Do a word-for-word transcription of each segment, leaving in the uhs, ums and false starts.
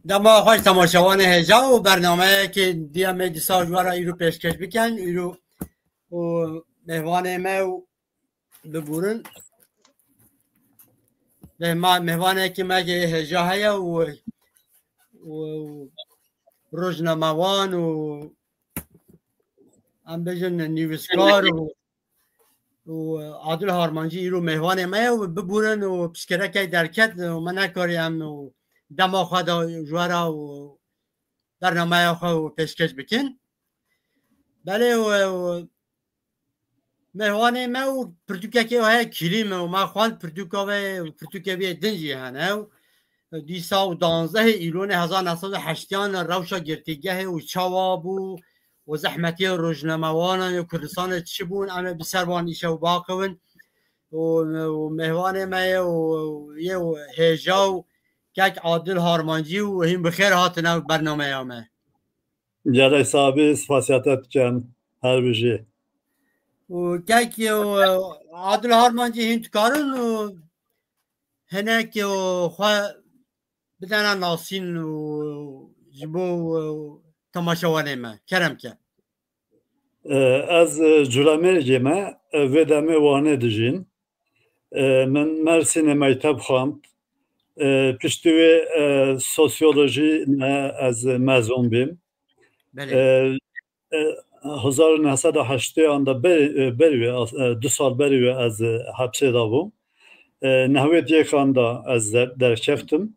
Dema xweş temaşevanê hêja û bernameyekê diya me dîsa ji we re îro pêşkeş bikin. Îro û mêvanê me û biburin. Mêhma-, mêvanekî me ki hêja heye û, û rojnamewan û em bêjin nivîskar û û Adil Harmancî îro mêvanê me ye û biburin û pişkerekek derket û me nekarî em û dema xwe da ji we re û bernameya xwe û pêşkeş bikin. Belê û, û mêvanê me û pirtûkekê heye kîlîm e û me xwend pirtûka ve û pirtûkê vê din jî hene û dîsa û danzdehê Îlonê hezar neh sed û heştiyan rewşa girtîgehê û çawa bû û zehmetiyê rojnamewanan ê Kurdistanê çi bûn, em ê bi ser van îşev biaxivin û, û mêvanê me yê û, yê û hêja û kek Adil Harmancî û hîn bi xêr hatin ev bernameya me. Gelek sabî, spasiya te dikem. Her bijî. Û kek û Adil Harmancî hîn dikarin û hinek û xwe bidene nasîn û ji bo, û, temaşevanê me. Kerem ke. E, ez, e, Culemêrgê me, e, vê demê Wanê dijîn. E, min Mersînê mekteb xwend. E, piştî wê, e, sosyolojî ne ez mezûn bîm. Belê. E, e, hezar û neh sed û heştê an de berî, e, berî wê, e, du sal berî wê ez, e, hepsê de bûm. E, nehwêd yekan de ez der-, derkeftim.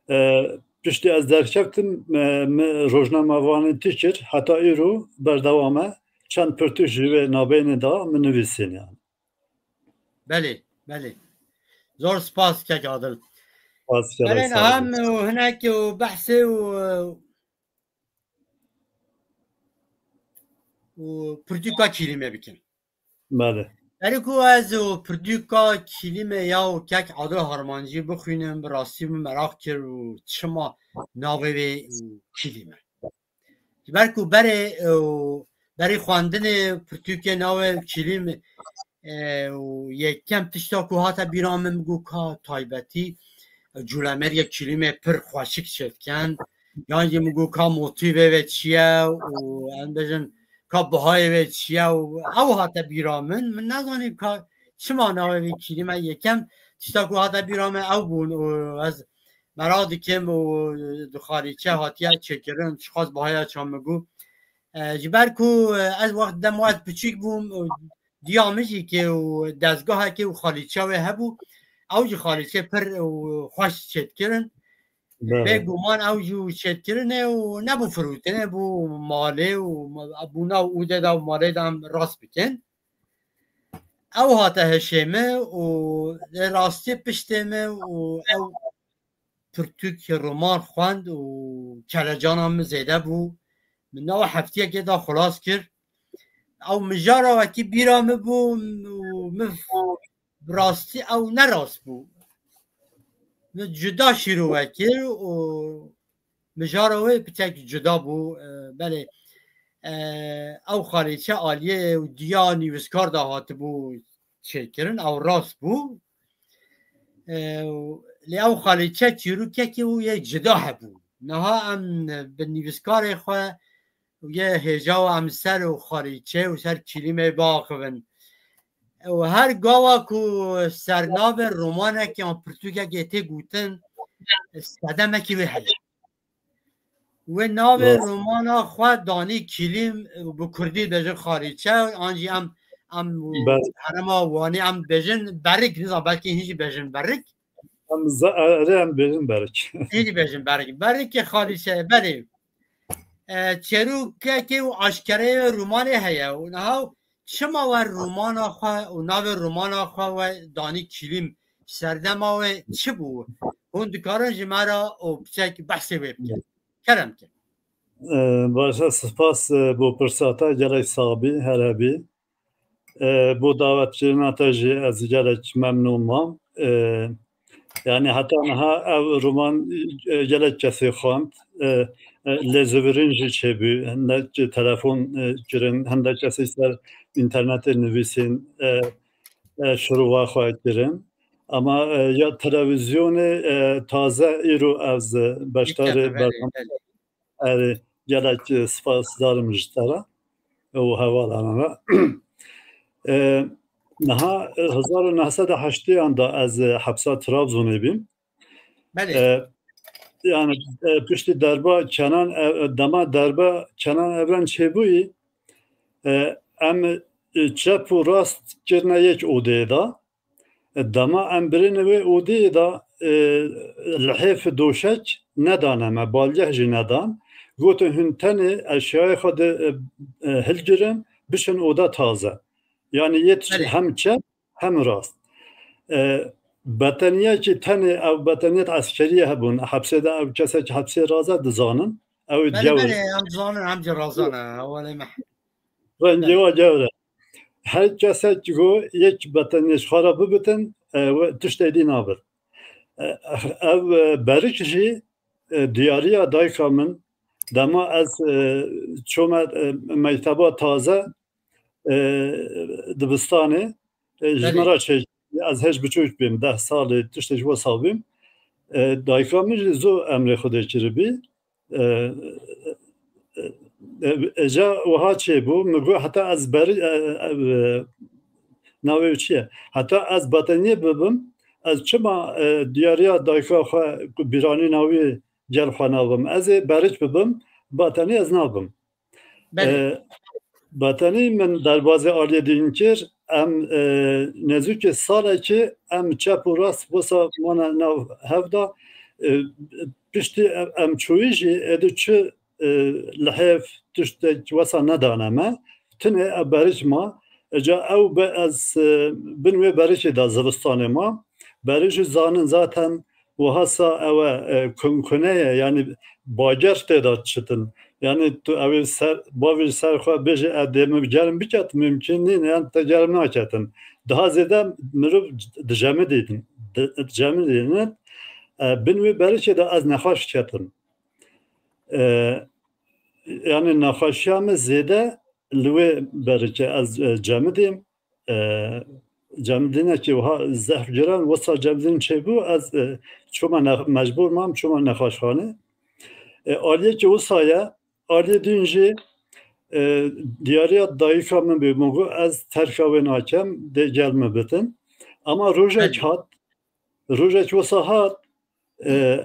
E, piştî ez derkeftim, e, min rojnamevanîtî kir, heta îro berdewam e. Çend pirtûk ji wê nabênê de min nivîsîn yani. Belê, belê. Zor spas kek Adil. Spas, Belê, gelek sağ niha olun. Em û hinek û behsê û, û pirtûka kîlîmê bikin. Belê. Erê ku ez û pirtûka kîlîmê ya û kek Adil Harmancî bixwînim, bi rastî min meraq kir û çima navê wê û kîlîm e. Ji ber ku berê, û berê xwendinê pirtûkê navê kîlîm, e, û yekem tişta ku hate bîra min, min got ka taybetî, e, Culemêrgê kîlîmê pir xweşik çêdikin. Yan jî min got ka motîvê wê çi ye û em bêjin ka bihayê wê çi ye û ew hate bîra min. Min nezanî ka çima navê vê kîlîme yekem tişta ku hate bîra min ew bûn û ez meraq dikim û di xalîçe hatiye çêkirin, çiqas bihaya çan min got. E, ji ber ku, e, ez wext dema ez piçîk bûm, û diya min jî kê û dezgahekê û xalîçe wê hebû, ew jî xalîçe pir û xweş çêdikirin. Belê. Bêguman ew jî çêdikirine û nebû firûtine, bû malê û bûna û ûdê de û malê de em rast bikin. Ew hate hişê min û lê rastî piştê min û ew pirtûk roman xwend û kelecana min zêde bû. Min newa heftiyekê de xilas kir. Ew mijara wekî bîra min bû û min bi rastî ew ne rast bû. Min cuda şîrove kir û mijara wê piçek cuda bû. E, belê, e, ew xalîçe aliyê û diya nivîskar de hatibû çêkirin, ew rast bû. E, lê ew xalîçe çîrokekî û yê cuda hebû. Niha em bi nivîskarê xwe û yê hêja û em ser û xalîçe û ser kîlîmê biaxivin. Û her gava ku sernavê romanekê an pirtûkekê tê gotin, sedemekî wê heye. Wê navê Rast. romana xwe danî kîlîm, bi kurdî dibêjin xalîçe, an jî em, em Be- herêma Wanê em dibêjin berik, nizam belkî hîn jî bêjin berik. Em za-, erê em bêjin berik. Hîn jî bêjin berik. Berikê xalîçe, belê. E, çêrokekê û aşkereyê romanê heye û niha çima we romana xwe û navê romana xwe we danî kîlîm, serdema wê çi bû? Hûn dikarin ji me re û piçek behsê wê bikin. Kerem ke. E, baş e, spas, e, bo pirsa te, gelek sax bî, her hebî. E, bo dawetkirina te jî ez gelek memnûn mam. E, yani heta niha ev roman, e, gelek kesê xwend. E, e, lêzivirîn jî çêbû, hindek telefon, e, kirin, hindek kesê ser înternetê nivîsîn, e, e, şirova xwe kirin. Ama e, ya televîzyonê e, taze îro ez e, beşdarê Dikkat, belê, bername belê. Erê, gelek e, spasdar im ji te re û hevalan re. E, niha e, hezar û neh sed û heştêyan de ez e, hepsa Trabzonê bîm. Belê. E, yani e, piştî derba Kenan e, dema derba Kenan Evren çêbûyî e, em e, çep û rast kirine yek odeyê de. E, dema em birîne wê odeyê de e, lihêf doşek nedane me, balgeh jî nedan. Gotin hûn tenê eşyayê xwe de e, e, hilgirin, bişin oda taze. Yani yê Belê. hem çep hem rast. E, beteniyekî tenê ew beteniyet eskeriyê hebûn. Hepsê de ew kesek hepsê raze dizanin. Ew Belê, cewr. belê, em zanin, em jî razan e, ewalê me. Rengê Belê. wa cewr e. Her kesek go yek beteniyê ji xwe re bibitin, e, we tiştê dî nabit. E, ev e, berik jî e, diyariya dayika min, dema ez e, çûme e, mekteba taze, e, dibistanê, e, ji Belê. min re çêkirî, ez hêj biçûk bîm, deh salê tiştê ji wisa bîm. E, dayika min jî zû emrê Xwedê kiribî. E, e, e, e, ca wiha çêbû, min got heta ez berî, e, e, e, navê wî çi ye? Heta ez beteniyê bibim, ez çima e, diyariya dayika xwe ku bîranîna wî gel xwe nabim? Ez ê berik bibim, betenî ez nabim. Belê. E, betenî min derbazê aliyê din kir, em e, nêzîkî salekî em çep û rast wisa mane nav hev de, e, piştî em, em çûyî jî êdî çi e, lihêf tiştek wisa nedane me. Tinê ev berik ma. Eca ew be ez e, bin wê berikê de zivistanê ma. Berik jî zanin zaten wiha sa ew e, e, kunkune ye, yani bager tê de çitin. Yani tu ew ê ser, bavê ji ser xwe bêjî, "E, dê min germ biket", mimkun nîn, yani te germ naketin. Daha zêde mirov dicemidînin, di-, dicemidînin. E, bin wê berikê de ez nexweş ketim. E, yani nexweşiya min zêde li wê berikê ez e, cemidîm. E, cemidînekî wiha zehf giran, wisa cemidîn çêbû, ez e, çûme ne, mecbûr mam, çûme nexweşxane. E, aliyekî wisa ye, aliyê din jî e, diyariya dayika min bî, min got ez terka wê nakem, dê gel min bitin. Ama rojek Belê. hat, rojek wisa hat, e,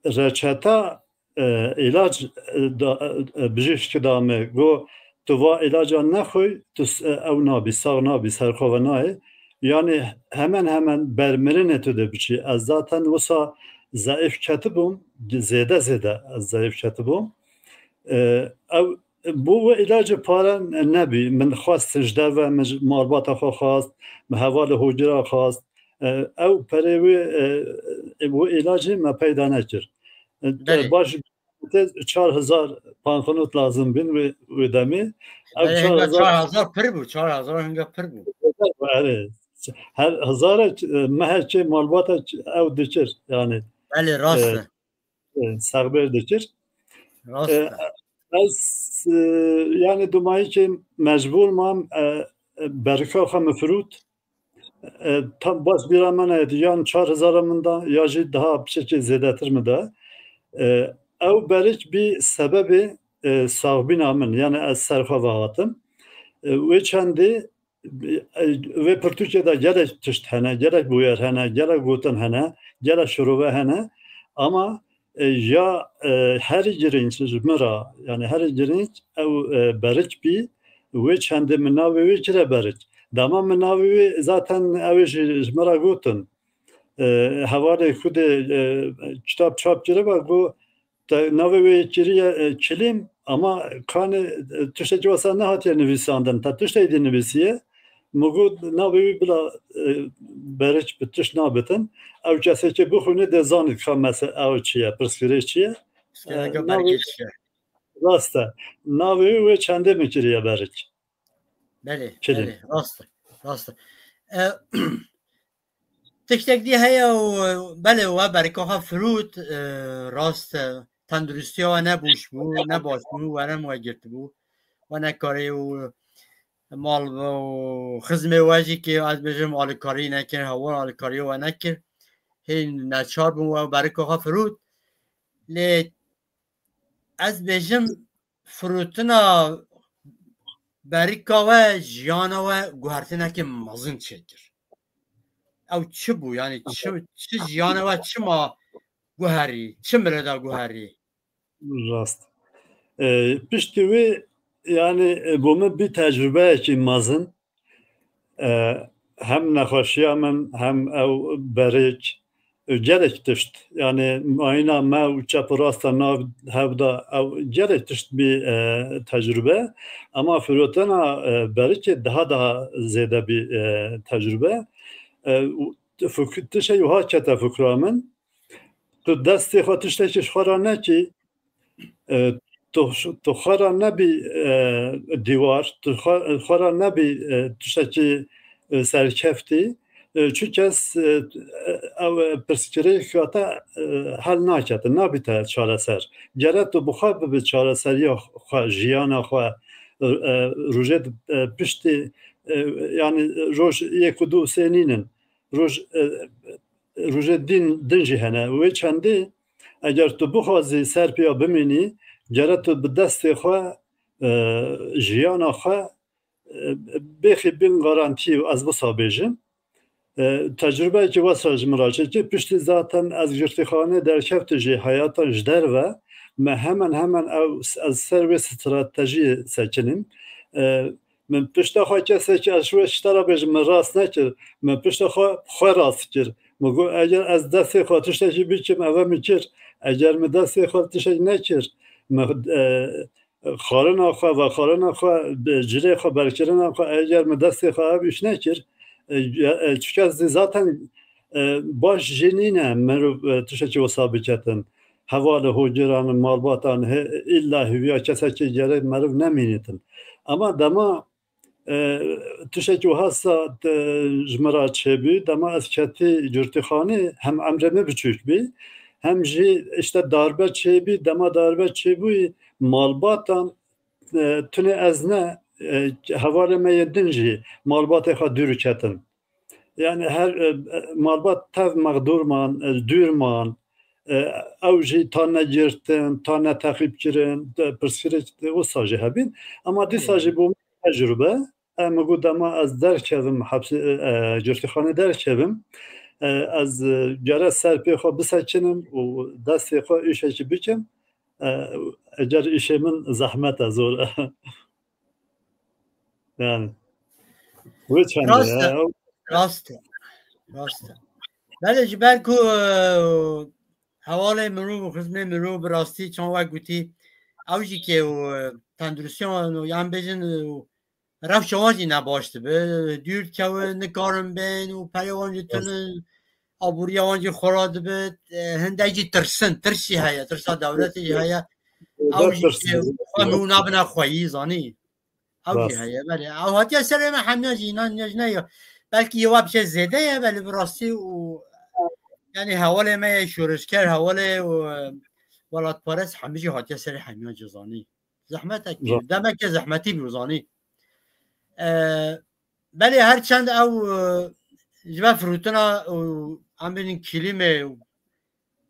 reçeta, e, îlac e, da, e, bijîşk da me, got tu va îlaca nexwî, tu s- e, ew nabî, sax nabî, ser xwe ve nayê. Yani hemen hemen bermirinê tu dê biçî. Ez zaten wisa zayıf ketibûm, zêde zêde ez zayıf ketibûm. E, ew, bo wê îlacê pare ne- nebî. Min xwest ji derve, min ji malbata xwe xwest, min hevalê hogîra xwest. E, ew perê wê, e, e, wê îlacê me peyda nekir. E, Belê. baş te çar hezar banknot lazim bin wê, wê demê. Ew Belê, hinga çar hezar çar hezar pir bû, çar hezar hinga pir bû. Erê. Her hezarek, e, mehekê malbatek ew dikir. Yani Belê, rast e, e. e, sexbêr dikir. Rast E, e. ez e, yani dumayî ki mecbûr mam e, e, berika xwe min firût. E, tam baş bîra me nayê, yan çar hezara min da, ya jî daha piçekê zêdetir min da. E, ew berik bî sebebê e, saxbîna min, yani ez ser xwe ve hatim. E, wê çendê e, wê pirtûkê de gelek tişt hene, gelek bûyer hene, gelek gotin hene, gelek şirove hene. Ama e, ya e, herî girîng ji min re, yani herî girîng ew e, berik bî, wê çendê min navê wê kire berik. Dema min navê wê zaten ew ê ji, ji min re gotin. E, hevalê xwedê e, kitap çap kiriba, got te navê wê kiriye e, Kilîm, ama kanê e, tiştekî wesa nehatiye nivîsandin. Te tiştekî dî nivîsiye. Min got navê wî bila e, berik bi tişt nabitin. Ew kesekî bixwîne dê zanî ka mese ew çi ye, pirsgirêk çi ye. Pirsgirêka E, navê berikê çi ye? Rast e. Navê wî wê çendê min kiriye berik. Belê, Kilîm. belê, rast e, rast e. E, tiştek dî heye û, belê, we berika xwe firût, e, rast e. Tenduristiya we ne boş bû, ne baş bû, werem we girtibû. We nekarê û mal û xizmê we jî ki ez bêjim alîkarî nekir, hewar alîkariyê we nekir. Hê neçar bûn we berika xwe firût. Lê ez bêjim firûtina berika we jiyana we guhertinekê mezin çêkir. Ew çi bû? Yanî çi, çi jiyana we çima guherî? Çi mirada guherî? Rast. E, piştî wê, yani, e, bo min bî tecrubeyekî mezin. E, hem nexweşiya min, hem ew berêk, e, gelek tişt. Yani, mayîna me û çep û rasta nav hevda ew gelek tişt bî, e, tecrube. Ama firotena, e, berikê daha daha zêde bî, e, tecrube. E, û fik-, tişek wiha kete fikra min. Tu destê xwe tiştekî ji xwe re nekî, e, tu, tu xwe re nebî, e, dîwar, tu xwe, xwe re nebî, e, tiştekî, e, serkeftî. E, çi kes, e, ew, e, pirsgirêka te, e, hel naketin, nabîte çareser. Gere tu bi xwe bibî çareseriya xwe, jiyana xwe, e, e, rojê, e, piştî, e, yani roj yek û du sê nînin. Roj, e, rojê din, din jî hene. Wê çendê eger tu bixwazî ser piya bimînî, gere tu bi destê xwe, e, jiyana xwe, e, bêxî bin garantî û ez wisa bêjim. E, tecrubeyekî wisa ji min re çêkir. Piştî zaten ez girtîxanê derkeftim jî heyata ji derve. Me hemen hemen ew, ez ser wê stratejiyê sekinîm. E, Min pişta xwe kesekî, ez ji wê ji te re bêjim, min rast nekir. Min pişta xwe, xwe rast kir. Min got, eger ez destê xwe tiştekî bikim, ev e min kir. Eger min destê xwe tiştek nekir, min, e, xwarina xwe, vexwarina xwe, bi cilê xwe, berkirina xwe, eger min destê xwe ev îş nekir, e, e, çuke ez zaten, e, baş jî nîne mirov, e, tiştekî wisa biketin. Hevalê hogiran, malbatan, he, îlla hêviya kesekî gerek meriv nemînîtin. Ama dema, e, tiştekî wiha sa, e, ji min re çêbû, dema ez ketî girtîxanê, hem emrê min biçûk bî, hem jî işte darbe çêbû, dema darbe çêbûyî malbatan, e, tunê ez ne, e, hevalê me yên din jî malbatê xwe dûr ketin. Yani her, e, e, malbat tev mexdûr man, e, dûr man, e, ew jî ta ne girtin, ta ne teqîb kirin, de, pirsgirêk de wisa jî hebîn. Ama dîsa jî bû tecrube. Em got dema ez derkevim, hepsî, e, e, girtîxanê derkevim. E, ez, e, gere ser pê xwe bisekinim û destê xwe îşekî bikim. E, eger îşê min zehmet e, zor e. Yani. Wê çend e? Rast e. Rast e. Rast e. Belê ji ber ku, e, hevalê mirov û xizmê mirov bi rastî çawa wek gotî, ew jî ke û, e, tenduristiya wan û yan bêjin, e, rewşa wan jî ne baş dibe. Dûr dikewin, nikarin bên û perê wan jî tune, aboriya wan jî xora dibe. E, hindek jî tirsin, tirs jî heye, tirsa dewletê jî heye. Ew jî ke xwe mirov nabine xweyî, zanî. Ew jî heye, belê. Ew hatiye serê me hemiya jî, inan ya jî ne ya. Belkî yewa bi şey zêde ye, belê bi rastî û, yani hevalê me ye şoreşger, hevalê û, e, welatpares hemî jî hatiye serê hemiya jî, zanî. Zehmetek bû. Demeke zehmetî bû, zanî. E, belê her çend ew, e, ji ber firotina û em bêjin kîlîmê û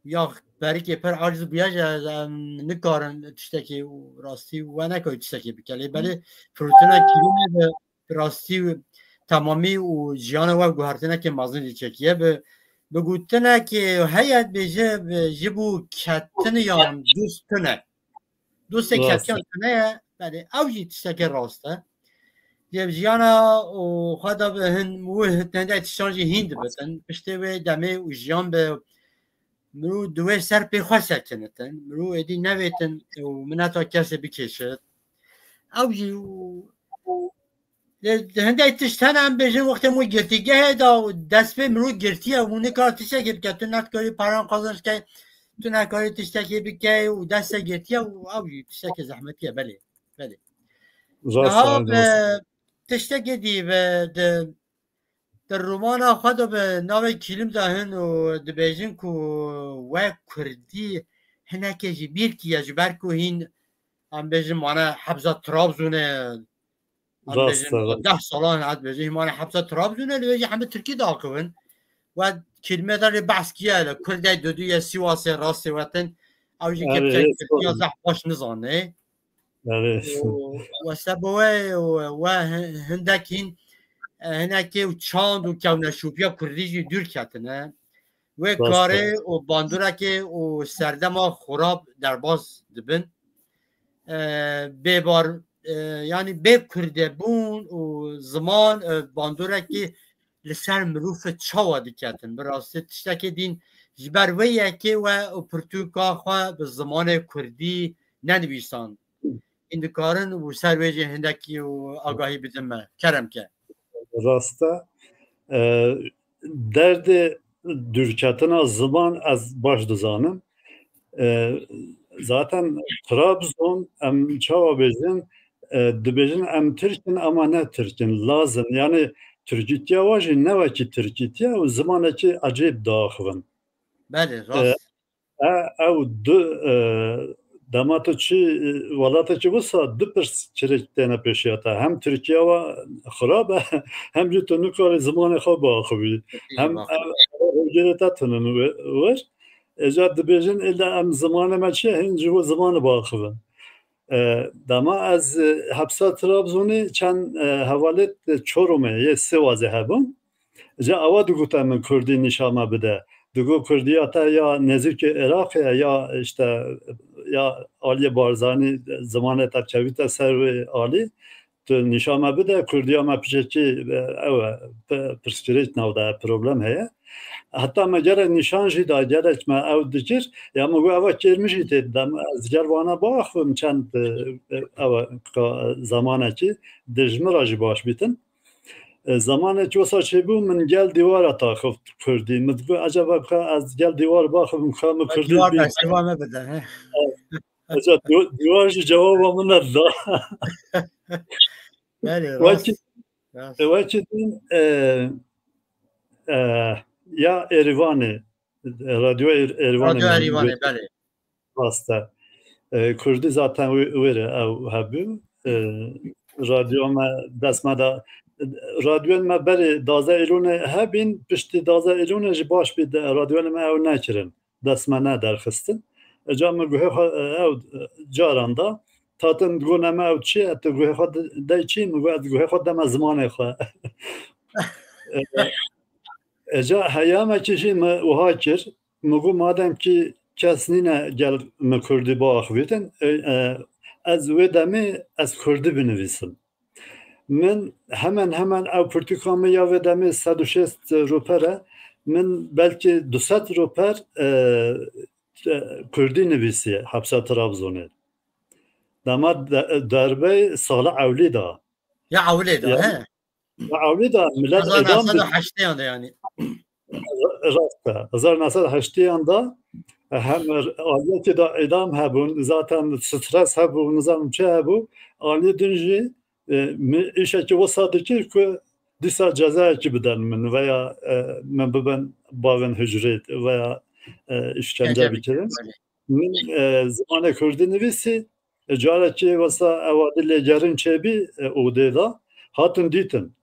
ya berikê pir aciz bûye jî, em nikarin tiştekê û rastî we nekawî tiştekê bike. Lê belê firotina kîlîmê bi rastî û temamî û jiyana we guhertinekê mezin jî çekiye. Bi, bi gotinekê heye dibêje, bi, ji bo ketiniyan dost tune. Dostê ketiyan tune ye, belê ew jî tiştekê rast e. Lê jiyana û xwe de bi hin, wê hindek tiştan jî hîn dibitin. Piştê wê demê û jiyan bi mirov di wê ser pê xwe sekinitin. Mirov êdî nevêtin û mineta kesê bikêşit. Ew jî û Lê hindek tişt hene, em bêjin wextê mû girtîgehê de û dest pê mirov girtiye û nikare tiştekê bike, tu nedikarî paran qazanc bikey, tu nekarî tiştekê bikey û dest te girtiye û ew jî tiştekê zehmetî ye, belê, belê. Rast Niha e, rast e. Tiştekê dî bi di, di romana xwe de bi navê Kîlim de hin û dibêjin ku we kurdî hinekê jî bîr kiye, ji ber ku hîn em bêjin mane hebza Trabzonê Em Rast bêjin, e, rast. Deh salan, ez bêjin, hîmanê hepsa Trabzonê, li wê jî hemî Tirkî diaxivin. We kîlmetre rê behs kiye li Kurdê duduye Sîwasê rastê wetin. Ew jî Erê, kepçe hê, Tirkiya zor. Zehf baş nizane. Erê. Û we sebo we, we hi-, hindek hîn, e, hinekê û çand û kewneşopiya Kurdî jî dûr ketine. Wê Rast e. Karê û bandoreke û serdema xurab derbas dibin. E, bêbar, e, yanî bê Kurdebûn û ziman, e, bandoreke li ser mirof çawa diketin. Bi rastî tiştekê dîn ji ber wê yekê we û pirtûka xwe bi zimanê Kurdî nenivîsan. Hîn dikarin û ser wê jî hindekî û agahî bidin me. Kerem ke. Rast e. E, derdê dûrketina ziman ez baş dizanim. E, zaten Trabzon, em çawa bêjin, e, dibêjin em Tirk in ama ne Tirk in, Laz in. Yanî Tirkîtiya wa jî ne wekî Tirkîtiya û zimanekî ecêb diaxivin. Belê, E, rast. E, ew du, e, dema tu çi, e, welatekî wisa du pirsgirêk têne pêşiya te. Hem Tirkiya wa xirab e, hem jî tu nikarî zimanê xwe biaxivî. Tirkî Hem biaxivî. Ev, ev hûrgirê te tinin wir. Îca dibêjin, êle em zimanê me çi ye, hîn ji bo zimanê biaxivin. E, dema ez, e, hepsa Trabzonê çend, e, hevalê, e, Çorumê yê Sêwazê hebûn. Îca ewa digote min Kurdî nîşa me bide. Digot Kurdiya te ya nêzîkê Iraqê ye ya işte ya aliyê Barzanî zimanê te çewîte ser wê alî. Tu nîşa me bide, Kurdiya me piçekî, e, ew e, pi-, pirsgirêk nav de problem heye. Heta me gelek nîşan jî da, gelek me ew dikir. Ya min got, eva kêrmijî tê didem. Ez gel vana biaxivim çend, e, e, ew e, ka-, zamanekî dê ji min re jî baş bîtin. E, zamanekî wisa çêbû, min gel dîwara taxift Kurdî. Min digot, eceba ka ez gel dîwar baxivim, ka min Kurdî Dîwar bî. Destê me bide, he. Eca dî-, dîwar jî cewaba min nedida. Belê, Wekî, rast. Rast. Wekî din, e, e, ya Êrîvanê, Radyo Êr-, Êrîvanê Radyo min Êrîvanê, got. Belê. Rast e. E, Kurdî zaten wê, wê re ew hebû. E, radyo me dest me de, radyoyên me berê daze Îlonê hebîn, piştî daze Îlonê jî baş bî de, radyoyên me ew nekirin. Dest me nedarxistin. Îca min guhê xwe, e, ew, e, caran da. Tatin digot, "Nema ew çi ye? Tu guhê xwe de-, dey çi?" Min got, "Ez guhê xwe deme zimanê xwe." E, îca heyamekî jî min wiha kir. Min got, "Madem kî kes nîne gel min Kurdî biaxivîtin, e, e, ez wê demê ez Kurdî binivîsim." Min hemen hemen ew pirtûka min ya vê demê sed û şêst rûper e, min belkî du sed rûper, e, e, Kurdî nivîsiye hepsa Trabzonê. Dema de-, derbey sala ewlî de. Ya ewlê de, Ya, he? ya ewlî de millet Hezar neh sed û heştê de yanî. Rast e. Hezar neh sed heştê de hem aliyekî de îdam hebûn, zaten stres hebû, nizanim çi hebû. Aliyê din jî, e, min îşekî wisa dikir ku dîsa cezayekî bidin min veya, e, min bibin bavên hicrê veya, e, îşkence bikirin. Min, e, zimanê Kurdî nivîsî, e, carekê wisa ewadî lêgerîn çêbî, e, odê de hatin dîtin.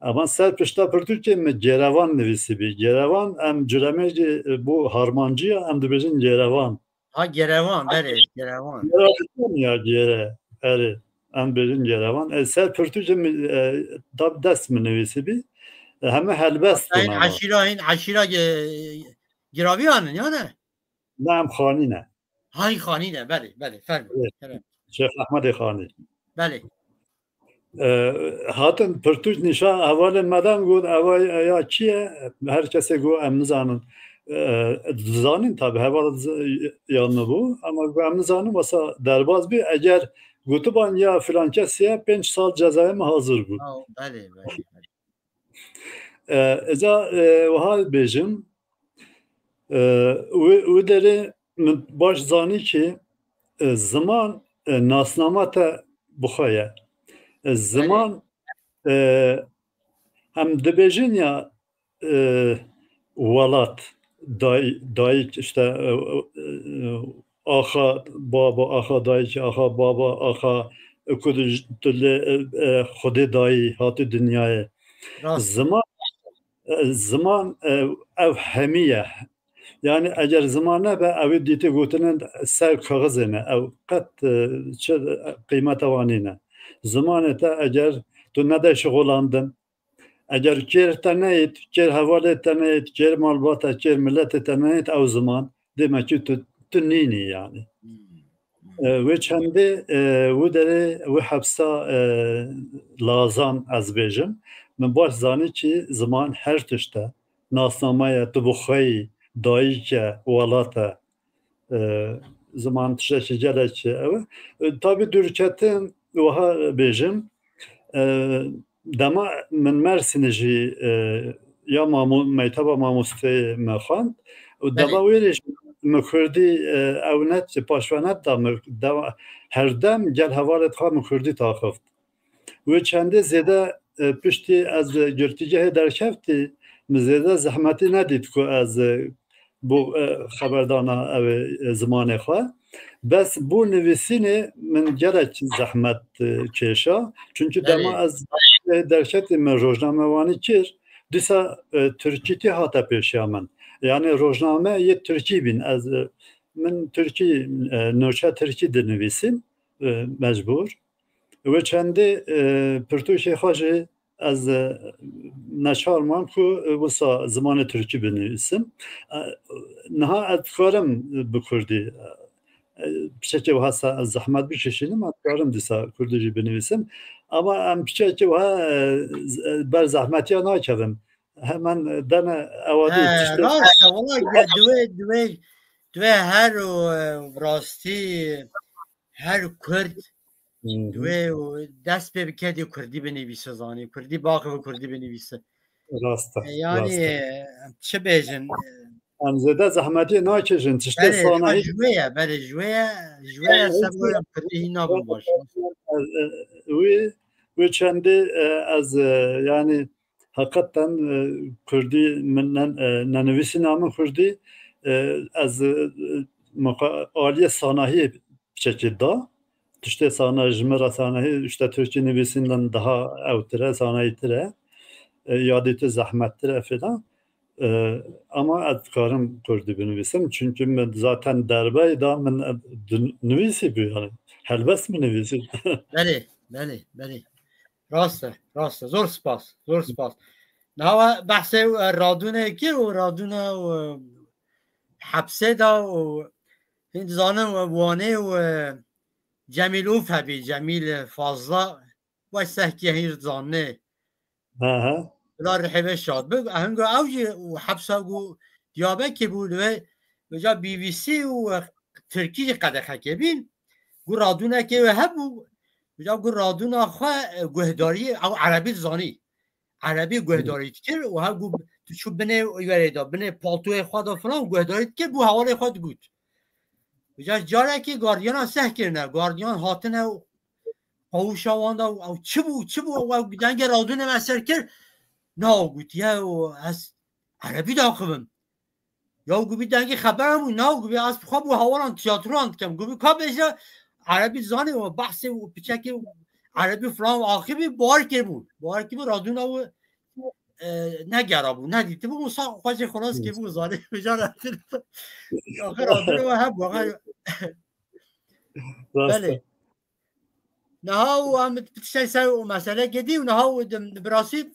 Ema ser pişta pirtûkê min Gêrevan nivîsîbî. Gêrevan em curemê jî, e, bo harmancî ya, em dibêjin Gêrevan. Ha, Gêrevan, belê, Gêrevan. Gêrevan ya Gêre, erê. Em bêjin Gêrevan. E, ser pirtûkê min, e, tab dest min nivîsîbî. E, heme helbest bûn ama. Eşîra, hîn eşîra Ge-, Giraviyan in, ya ne? Ne, em Xanî ne. Hay Xanî ne, belê, belê, fermo. Evet. Kerem. Şêx Ehmedê Xanî. Belê. E, hatin pirtûk nîşan hevalên me dan, got, "Eva ya çi ye?" Her kesê got, "Em nizanin." E, dizanin tabi, heval z-, ya min bû, ama got, "Em nizanin, wesa derbas bî, eger gotiban ya filan kesî ye, pênc sal cezayê min hazir bû." Ha, belê, belê, belê. E, eza, e, wiha bêjim, e, wê, wê derê min baş zanî ki, e, ziman, e, nasnama te bi xwe ye. E, ziman, e, em dibêjin ya, e, welat, day-, dayik, işte, e, e, axa, baba, axa, dayik, axa, baba, axa, ku tu, tu li, e, e, Xwedê dayî, hatî dinyayê. Rast. Ziman, e, ziman, e, ev hemî ye. Yani eger ziman nebe, ew ê dîtî gotinên ser kaxizê ne. Ew qet, e, çi qîmeta wan nîne. Zimanê te eger tu nede şixulandin, eger kêr te neyêt, kêr hevalê te neyêt, kêr malbata, kêr miletê te neyêt, ew ziman demekî tu, tu nînî yani. Hmm. E, wê çendê, e, wî derê, wî hepsa, e, lazan ez bêjim. Min baş zanî kî ziman her tişt e. Nasname ye, tu bi xwe yî, dayik e, welat e. E, ziman tiştekî gelek ew e. E, tabî dûrketin wiha bêjim. E, dema min Mersînê jî, e, ya mamu-, mekteba mamosteyê me xwend û dema Belê. wê rê jî min kurdî, e, ew net, paşve net da min dema, herdem gel hevalê xwe min kurdî taxift. Wê çendê zêde, e, piştî ez girtîgehê derkeftî, min zêde zehmetî nedît ku ez, e, bo, e, xeberdana ew ê, e, zimanê xwe. Bes bo nivîsînê min gelek zehmet, e, kêşa. Çunku dema Belê. ez derketî min rojnamewanî kir, dîsa, e, tirkîtî hate pêşiya min. Yani rojname yê tirkî bîn. Ez, e, min tirkî, e, nûçe tirkî dinivîsîm, e, mecbûr. Wê çendê, e, pirtûkê xwe jî ez, e, neçar mam ku, e, wisa zimanê tirkî binivîsim. E, niha ez dikarim bi kurdî, e, piçekê wiha se-, zehmet bikişînim, ez dikarim dîsa kurdî jî binivîsim. Ama em piçekê wiha, e, z-, e, ber zehmetiya nakevin. Hemen, e, dene ewadî He, tiştê rast e, wala ya, divê, divê, divê her û, e, rastî, her kurd Hı hı. Divê û dest pê bike dê kurdî binivîse, zanî. Kurdî biaxive, kurdî binivîse. Rast e, E, yani, rast e. e, çi bêjin? E, Em zêde zehmetiyê nakêjin. Tiştê Belê, sanahî ji wê ye, belê, ji wê ye, ji wê ye, Yani, seb wê em kurdî hîn nabin baş. e, e, wî, wî çendê, e, ez, e, yani, heqeten, e, kurdî min ne, e, nenivîsîna min kurdî, e, ez, e, muqa-, aliyê sanahiyê piçekê da. Tiştê sana, ji min re sanahî, işte, tirkî nivîsînden daha ewtir e, sanahîtir e. E, yadî tu zehmettir e filan. E, ama ez dikarim kurdî binivîsim. Çünkü min zaten derbey da min, e, dun-, nivîsî bû yani. Helbest min nivîsî. Belê, belê, belê. Rast e, rast e. Zor spas, zor spas. Niha we behsê, e, radûnê kir û radûna û hepsê da û hîn dizanin we Wanê û, e, Cemîl Ûf hebî, Cemîl Fazla, we sehkiye hîn dizaninê. Aha. Bila rihê ve şad bi. Hingo ew jî û hepsa ku Diyabekê bû, li wê, vêca B B C û Tirkî jî qedexekê bîn. Ku radûnekê wê hebû, vêca ku radûna xwe, e, guhdarî, ew erebî dizanî. Erebî guhdarî dikir û her ku tu çû binê wêrê de, binê paltoyê xwe de filan guhdarî dikir, bû hewalê xwe digot. Vêca carekê gardiyana seh kirine, gardiyan hatine û qawûşa wan da, ew çi bû, çi bû, ew dengê radûnê me ser kir, na gotiye û ez erebî daxivim. Ya gubî dengê xebera bû, na gubî ez bi xwe bû hewalan tiyatroyan dikim. Gubî ka bêje erebî zanî û behsê û piçekê û erebî filan û axivî bawer kiribû. Bawer kiribû radûna û, e, negerabû, nedîtibû û sa xwe jê xilas kiribû zanî. Vêca re axir radûna we hebû. Rast Belê. e. Niha û em tiştê ser û meselekê dî û niha û di, bi rastî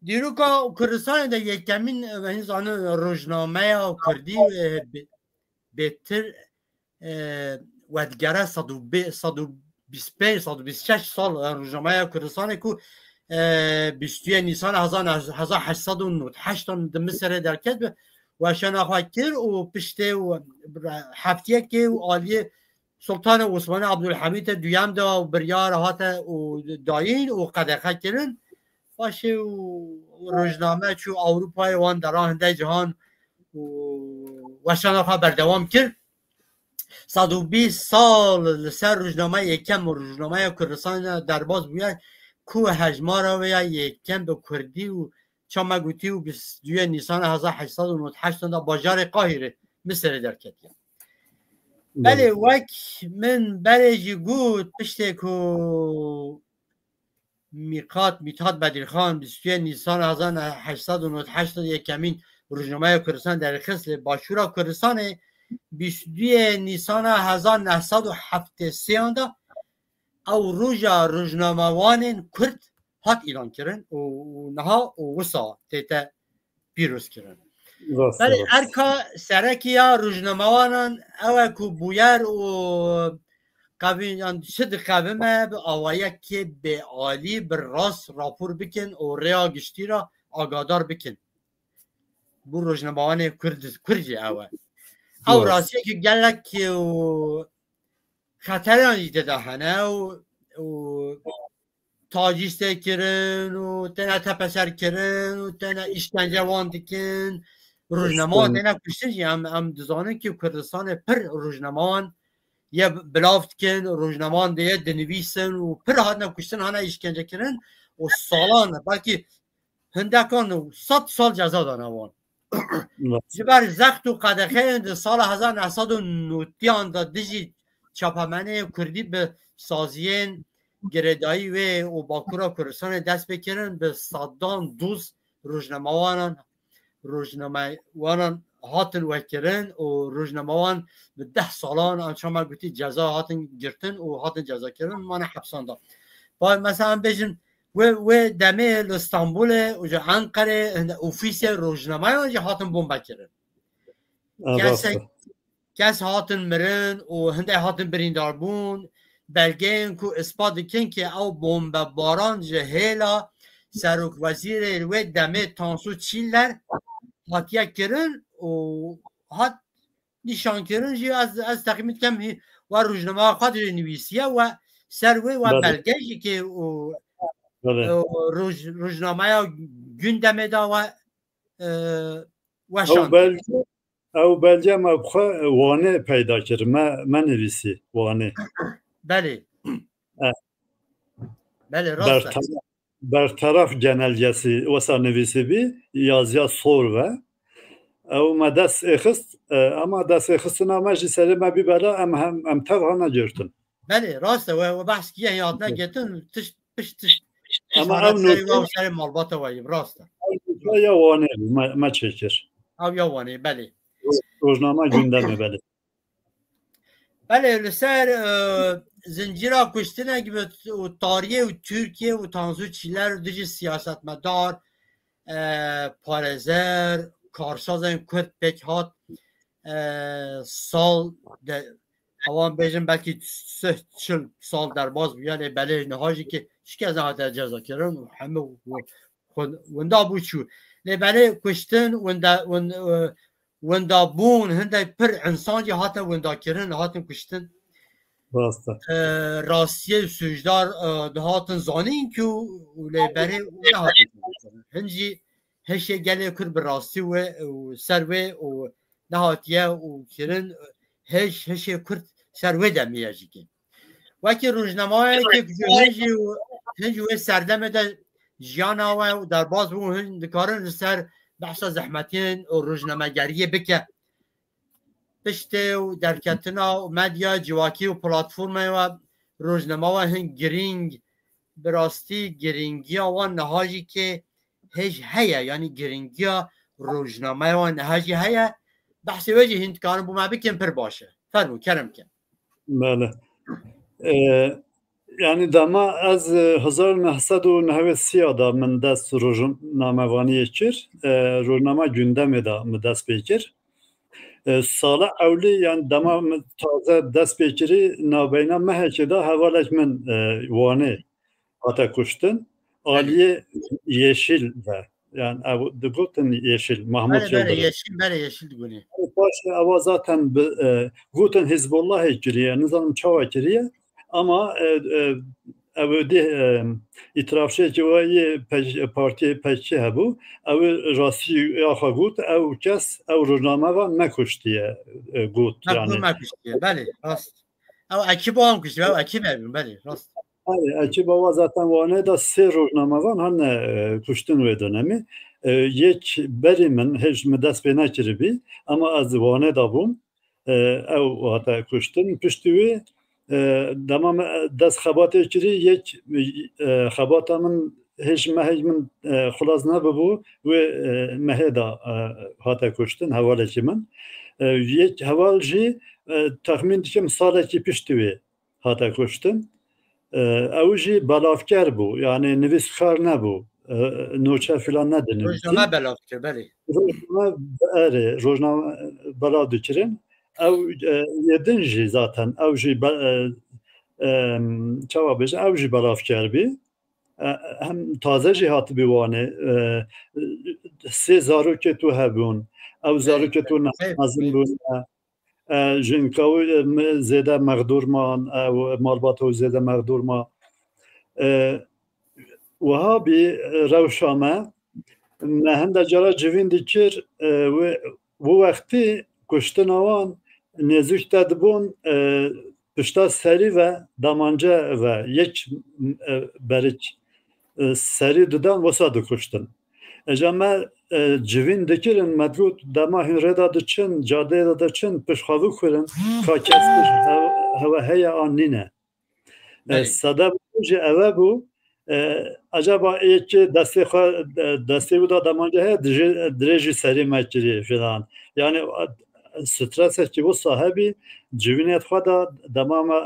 dîroka Kurdistanê de yekemîn, e, hîn zanin rojnameya Kurdî, e, bê-, bêtir, e, wedgere sed û bîst, sed û bîst pênc, sed û bîst şeş sal, e, rojnameya Kurdistanê ku, e, bîst û yê Nîsan hezar, hezar heşt sed û nod heşt an di Misirê derket bi weşana xwe kir û piştê û heftiyekê û aliyê Sultanê Osmanî Abdulhamîtê duyem de û biryar hate û dayîn û qedexe kirin. Paşê û rojname çû Ewropayê, wan deran hinde cihan û weşana xwe berdewam kir. Sed û bîst sal li ser rojnameya yekem û rojnameya Kurdistanê derbas bûye ku hejmara wê ya yekem bi kurdî û çawa me gotî û bîst û duyê Nîsana hezar heşt sed û nod heşt de bajarê Qahîrê, Misirê derketiye. Belê, wek min berê jî got, piştê ku Mîqat, Mîthat Bedirxan, bîst û yek Nîsan hezar heşt sed û nod heşt de yekemîn rojnameya Kurdistan derxist li Başûra Kurdistanê, bîst û duyê Nîsana hezar neh sed û heftê sêyan de ew roja rojnamewanên Kurd hat îlan kirin û, û niha û wisa tête pîroz kirin. Rast e, Belê, rast. Erka serekî ya rojnamewanan ew e ku bûyer û qevî-, yan çi diqevime bi awayekê bêalî bi rast rapor bikin û rêya giştî re agadar bikin. Bû rojnamewanê Kurd, Kurd jî ew e. Ew Rast. rastiyekî gelek û xeteran jî tê de hene û, û tacîz tê kirin û têne tepeser kirin û têne îşkence wan dikin. Rojnamewan Îşkence. têne kuştin jî. Em, em dizanin ki Kurdistanê pir rojnamewan ye bilav dikin, rojnamewan dê ye dinivîsin û pir hatine kuştin, hane îşkence kirin û salan, belkî hindekan û sed sal ceza dane wan. Rast. Ji ber zext û qedexeyên di sala hezar neh sed û newî de dijî çapemeniyên Kurdî bi saziyên girêdayî wê û Bakura Kurdistanê dest pê kirin, bi sedan doz rojnamewanan, rojnamewanan hatin vekirin û rojnamewan bi deh salan, an çawa me gotî, ceza hatin girtin û hatin cezakirin, mane hepsan de. Ba, mesela, em bêjin, wê, wê demê li Stenbolê û ji Enqerê hinde ofîsê rojnameyan jî hatin bombe kirin. Ha, Kesek, rast e. kes hatin mirin û hindê hatin birîndar bûn. Belgeyên ku ispat dikin ki ew bombebaran ji hêla serokwezîrê wê demê Tansu Çiller hatiye kirin û hat nîşankirin jî. Ez, ez texmîn dikim hî-, we rojnameya xwe de jî nivîsiye we ser wê we Belê. belge jî ki û, Belê. û roj-, rojnameya Gündemê de we, e, Ew weşand. belge, ew belge me bi xwe Wanê peyda kir. Me, me nivîsî Wanê. Belê. E. Belê, rast e. Bertara-, Bertaraf genelgesi wesa nivîsî bî, yazıya sor ve. Ew me dest êxist, e, ama dest êxistina me jî serê me bî bela, em hem, em tev hana girtin. Belê, rast e, we, we behs kiye hatine Evet. girtin, tişt, pişt tişt, tişt Ama hane ew serê we û nokte serê malbata we yî, rast e. Ew nokte ya Wanê bû, me, me çêkir. Ew ya Wanê, belê. Rojnama Gündemê, belê. Belê, li ser, e, zincîra kuştinek bi t-, û tariyê û Tirkiye û Tansu Çiller û dijî siyasetmedar, e, parêzer, karsazên Kurd pêk hat, e, sal de, ewan bêjin belkî sih çil sal derbas bûye, lê belê niha jî ki çi kes nehate cezakirin û hemû wi-, xwe-, winda bû çû. Lê belê kuştin, winda, win-, e, windabûn, hindek pir insan jî hate windakirin, hatin kuştin. Rast e. E, rastiyê sûcdar, e, dihatin zanîn ku û lê berê nehatin kirin. Hin jî hişê gelê Kurd bi rastî wê û ser wê û nehatiye û kirin, hiş, hişê Kurd ser wê demê ye jî ki. Wekî rojnamayekê ku ji hin jî û hin jî wê serdemê de jiyana we û derbas bû, hin dikarin li ser behsa zehmetiyên û rojnamegeriyê bike. Piştê û derketina û medya civakî û platformaya we, rojnama we hin girîng, bi rastî girîngiya wan niha jî kê hêj heye, yanî girîngiya rojnameya wan niha jî heye. Behsê wê jî hin dikarin bo me bikin, pir baş e. Fermû, kerem ke. Belê. E, yanî dema ez, e, hezar neh sed û nehwê sî ya da min dest rojnamevaniyê kir. E, rojnama Gündemê da min dest pê kir. E, sala ewlî, yanî dema min taze dest pê kirî, navbeyna mehekê da hevalek min, e, Wanê hate kuştin. Belê. Aliyê Yeşîl ve. Yanî ew digotin Yeşîl, Mahmut Belê, belê, Yıldırım. Yeşîl, belê, Yeşîl digonî. Paşê ewa zaten bi, e, gotin Hizbullahê kiriye, nizanim çawa kiriye, ama, e, e, ew dê, e, îtirafçiyekî we yê P K, partiyê P K K hebû, ew rastî ya xwe got, ew kes, ew rojnamevan me kuştiye, e, got, Me yanî. Me kuştiye, belê, rast. Ew ekîb wan kuştiye, ew ekîb hebûn, belê, rast. Belê, ekîba wa zaten Wanê de sê rojnamevan hane, e, kuştin wê dönemî. E, yek berî min, hêj min dest pê nekiribî, ama ez Wanê de bûm. e, ew hate kuştin. Piştî wê, e, dema me dest xebatê kirî, yek, e, xebata min hêj mehek min, e, xilas nebibû, wê, e, mehê de, e, hate kuştin, hevalekî min. E, yek heval jî, e, texmîn dikim salekî piştî wê hate kuştin. E, ew jî belavker bû, yani nivîskar nebû. E, noçe filan nedinivîsî. Rojname belav dikir, belê. Rojname, erê, rojname belav dikirin. Ew, e, yê din jî zaten, ew jî be-, e, e, çawa bêjin, ew jî belavker bî. E, hem taze jî hatibî Wanê. E, sê zarokê tu hebûn. Ew zarokê tu ne-, mezin bûn. E, e, jinka wî, e, me-, zêde mexdûr man, e, û malbata wî zêde mexdûr ma. E, wiha bî, e, rewşa me, me hinde cara civîn dikir, e, wê, wî wextî kuştina wan nêzîk te dibûn, e, pişta serî ve, damance ve, yek, e, berik, e, serî didan, wisa dikuştin. Eca me, e, civîn dikirin, me digot, dema hûn rê de diçin, cadeyê de diçin, pişt xwe bikurin, ka kes pişt hew-, hewe heye an nîne. E, Belê. Sebeb jî ewe bû, e, acaba ê kê destê xwe, e, destê wî da damance heye, dijê-, dirêjî serî me kirî filan. Yani, e, stresekî wisa hebî, civînê xwe da dema me,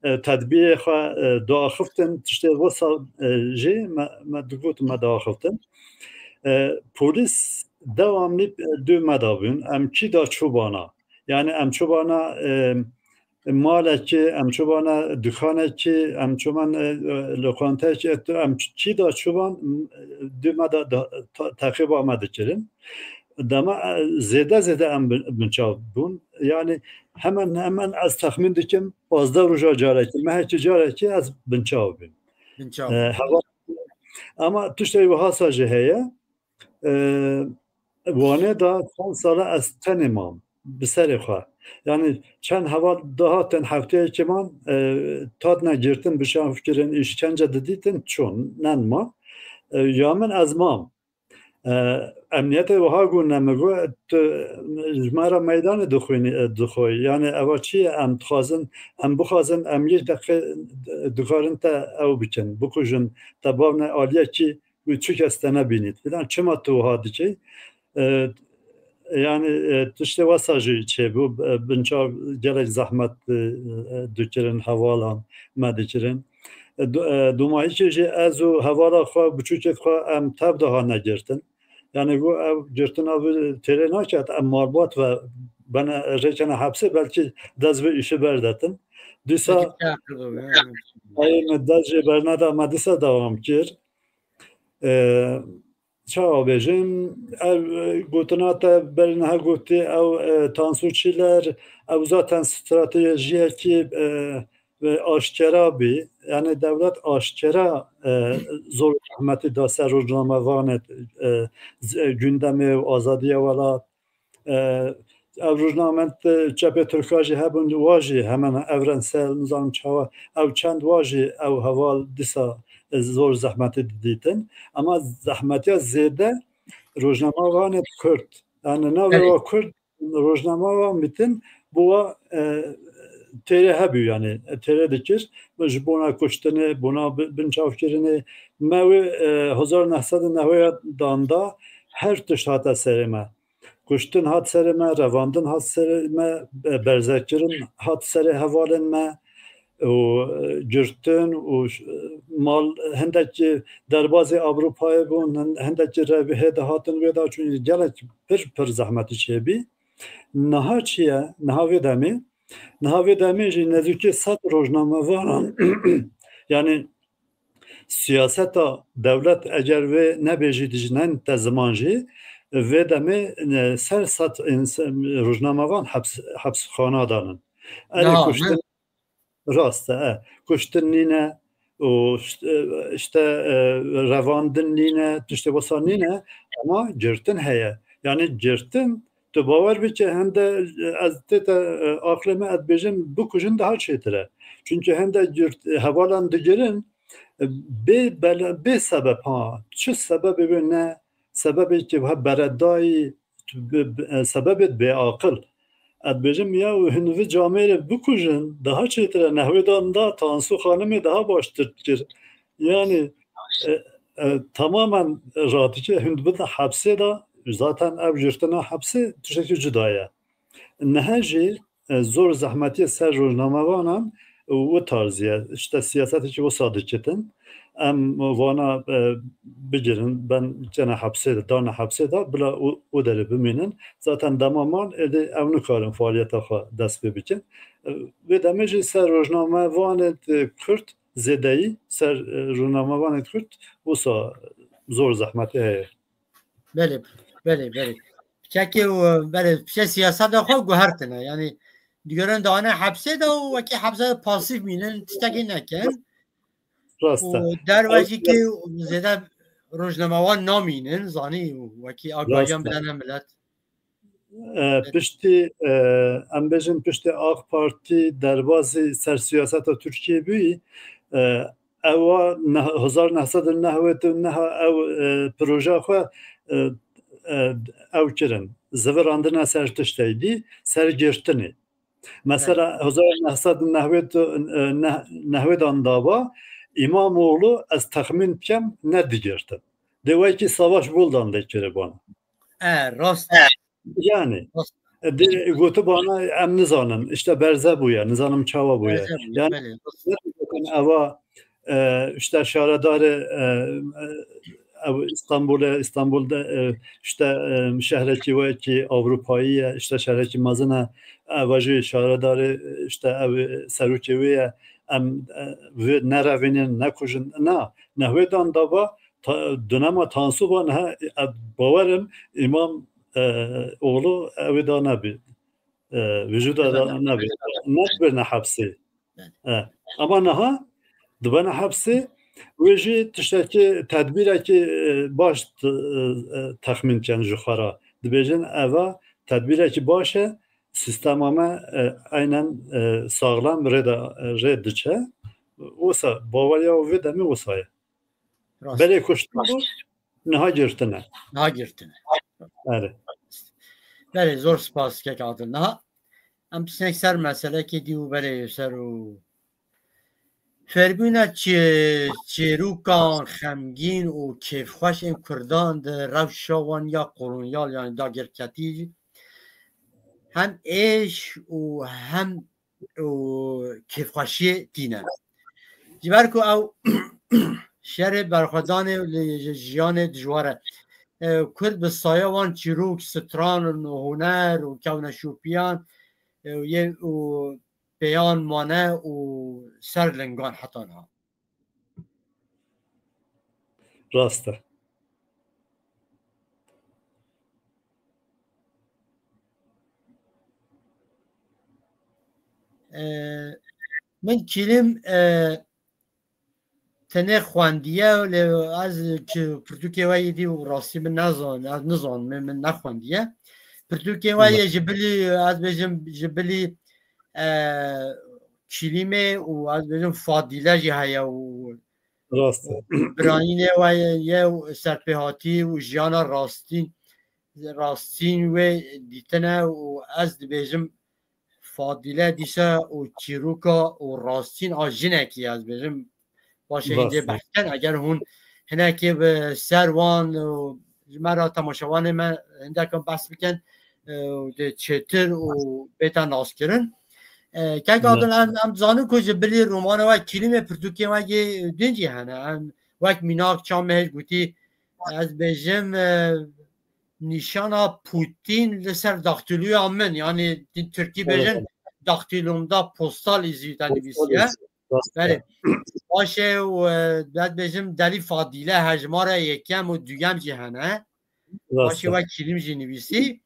e, tedbîrê xwe, e, diaxiftin, tiştê wisa, e, jî me, me digot me diaxiftin. E, polîs dewamlî, e, dû me da bûn. Em kî da çûbana? Yani em çûbana, e, malekî, em çûbana dukanekî, em çûman, e, e, lokanteyekî, e, tu-, em ç-, çî da çûban, m-, dû me da, da, ta-, teqîba me dikirin. Dema, e, zêde zêde em bin-, binçav bûn. Yani hemen hemen ez texmîn dikim, pazdeh roja carekî, mehekî carekî ez binçav bûm. Binçav. E, hewa-, ama tiştê wiha sa jî heye. E, Wanê de çend sala ez tenê mam, bi serê xwe. Yani çend heval dihatin hefteyekê man, e, hatine girtin, bişan fikirin, îşkence didîtin, çûn, nen ma. E, ya min ez mam. E, emniyetê wiha gûne min got, tu ji me re meydanê dixwînî, e, dixwî. Yani eva çi ye? Em dixwazin, em bixwazin, em yek deqe, e, dikarin te ew bikin, bikujin, te bavne aliyekî, wî çi kes te nebînît. Filan, çima tu wiha dikey? E, yani, e, tiştê wesa jî çêbû, e, binçav gelek zehmet, e, e, dikirin, hevalan me dikirin. E, du-, e, dumahîkê jî ez û hevala xwe, biçûkê xwe em tev de hane girtin. Yani, got, ev girtina vî têrê naket, em malbat ve bene, rêkene hepsê, belkî dest vê îşê berdetin. Dîsa, Peki, çaktı bu, yani. Ey, me dest jê berneda, me dîsa dewam kir. E, çawa bêjim, ev, e, gotina te berî niha gotî, ew, e, Tansu Çiller, ew zaten stratejiyekî, e, e, aşkera bî. Yani dewlet aşkera, e, zor zehmetî da ser rojnamevanê, e, z-, e, gündemê û azadiya welat. E, ev rojnament, e, çepê Tirka jî hebûn, wa jî hemen evrensel, nizanim çawa, ew çend wa jî ew heval dîsa, e, zor zehmetî didîtin. Ama zehmetiya zêde rojnamevanê Kurd. Yani navê Belê. wa Kurd, rojnamevan bitin, bi wa, e, têrê hebû, yani têrê dikir. Ji bona kuştinê, bona bi-, binçavkirinê, me wê, e, hezar neh sed û newê dan da her tişt hate serê me. Kuştin hat serê me, revandin hat serê me, e, berzekirin hat serê hevalên me û, e, girtin û ş-, mal, hindekî derbazê Ewropayê bûn, hin-, hindekî revihê dihatin wê de, çûn gelek pir, pir zehmetî çêbî. Niha çi ye? Niha vê demê, niha vê demê jî nêzîkî sed rojnamevanan, yani siyaseta dewlet eger vê nebêjî dijnen te ziman jî, vê demê, e, ser sed ins-, rojnamevan heps-, hepsxana danin. Erê Niha, kuştin, ne? Rast e, e, kuştin nîne û işte, e, işte, e, revandin nîne, tiştê wisa nîne, ama girtin heye. Yani girtin, tu bawer bike, hende, e, ez tê te, e, aqlê me ez dibêjim, bikujin daha çêtir e. Çünkü hende girt-, e, hevalan digirin, e, bê bela-, bê sebeb ha, çi sebebê wê ne, sebebê ki ha beredayî, bi-, bi-, e, sebebê bêaqil. Ez dibêjim ya hûn vî camêrê bikujin, daha çêtir e, nehwêdan da Tansu Xanimê daha baştir dikir. Yani e, e, tamamen radikal hûn dibin hepsê de, zaten ev girtina hepsê tiştekî cuda ye. Niha jî e, zor zehmetiyê ser rojnamevanan û wî tarzî ye. Îşte siyasetekî wisa dikitin. Em vana e, bigirin, ben kene hepsê de, dane hepsê de, bila û, û derê bimînin. Zaten dema man êdî ew nikarin faaliyeta xwe dest pê bikin. E, Vê demê jî ser rojnamevanê Kurd zêdeyî, ser e, rojnamevanê Kurd wisa zor zehmetî heye. Belê, belê, belê. Piçekê û, belê, piçe siyaseta xwe guhertine. Yani, digerin dane hepsê de û wekî hepsê de pasîf mînin, tiştekî nekin. Rast e. Û derve jî kê zêde rojnamewan namînin, zanî, wekî agahiyan bidene milet. E, piştî, e, em bêjin piştî AK Partî derbazî ser siyaseta Tirkiyê bûyî, e, ewa neh-, hezar neh sed û newed û neh ew, e, projeya xwe, e, e, ew kirin. Zivirandine ser tiştê dî, ser girtinê. Mesela hezar neh sed û newed û neh, newed an dava, Îmamoğlu ez texmîn bikem nedigirtin. Dê wekî Savaş Buldan lê kiribûn. E, rast. Yani, Rast. e, dê gotu bana em nizanin, işte berze bûye, nizanim çawa bûye. Berze bûye, Yani, belê, rast. Gerçekten eva, e, işte şaredarê, e, e, ev İstanbul'e, İstanbul'da, e, işte, e, şehrekî wekî Avrupayî ye, işte şehrekî mezin e, eva jî şaredarê, e, işte ev serokê wê ye, em, e, vê nerevînin, nekujin, na, nehwê dan dava, ta-, dunema Tansu va niha, e, bawerim Îmam, e, oğlu ew ê da nebî. E, vücuda da nebî. Nebirine hepsê. E, ama niha dibene hepsê, wê jî tiştekî, tedbîrekî, e, baş t-, e, e, texmîn dikin ji xwe re. Dibêjin eva tedbîrekî baş e, sîstema me, e, aynen, e, saxlem rê de, rê diçe. Wisa baweriya wê demê wisa ye. Rast. Belê kuştin bû, niha girtine. Niha girtine. Erê. Belê, zor spas kek Adil. Niha em pisnek ser meselekê dî û belê ser û fêrbûna çi-, çêrûkan xemgîn û kêfxweş ên Kurdan di rewşa wan ya kolonyal, yani dagirketî, hem êş û hem û kêfxweşiyê tîne. Ji ber ku ew şerê berxwedanê li ji-, jiyanê dijwar e. E, Kurd bi saya wan çîrok, stran û huner û kewneşopiyan, e, yê û pêyan mane û ser lingan heta niha. Rast e. E, min kîlim, e, tenê xwendiye, lê ez ki pirtûkê we yê dî û rastî min nezan-, ez nizanim, min nexwendiye. Pirtûkê we yê ji bilî, ez bêjim, ji bilî, e, kîlîmê û ez bêjim Fadîle jî heye û Rast e. Birayînê we ye û serpêhatî û jiyana rastîn, rastîn wê dîtine û ez dibêjim Fadîle dîsa û çîroka û rastîn a jinekî, ez bêjim, baş e hîndê behs ken. Eger hûn hinekê bi ser wan û ji me re temaşevanê me hindekan behs bikin, e, û dê çêtir û bête naskirin. E, kek Adil, em, em dizanin ku ji bilî romana we, kîlîmê pirtûkê we yê din jî hene. Em wek mînak çawa me hêj gotî, ez bêjim, e, nîşana Putin li ser daxtîloya min, yanî di tirkî bêjin, daxtîlomda postal îzî te nivîsiye. Belê. Baş e û, e, ez bêjim Delî Fadîle hejmara yekem û duyem jî hene. Baş e, wek kîlim jî nivîsî.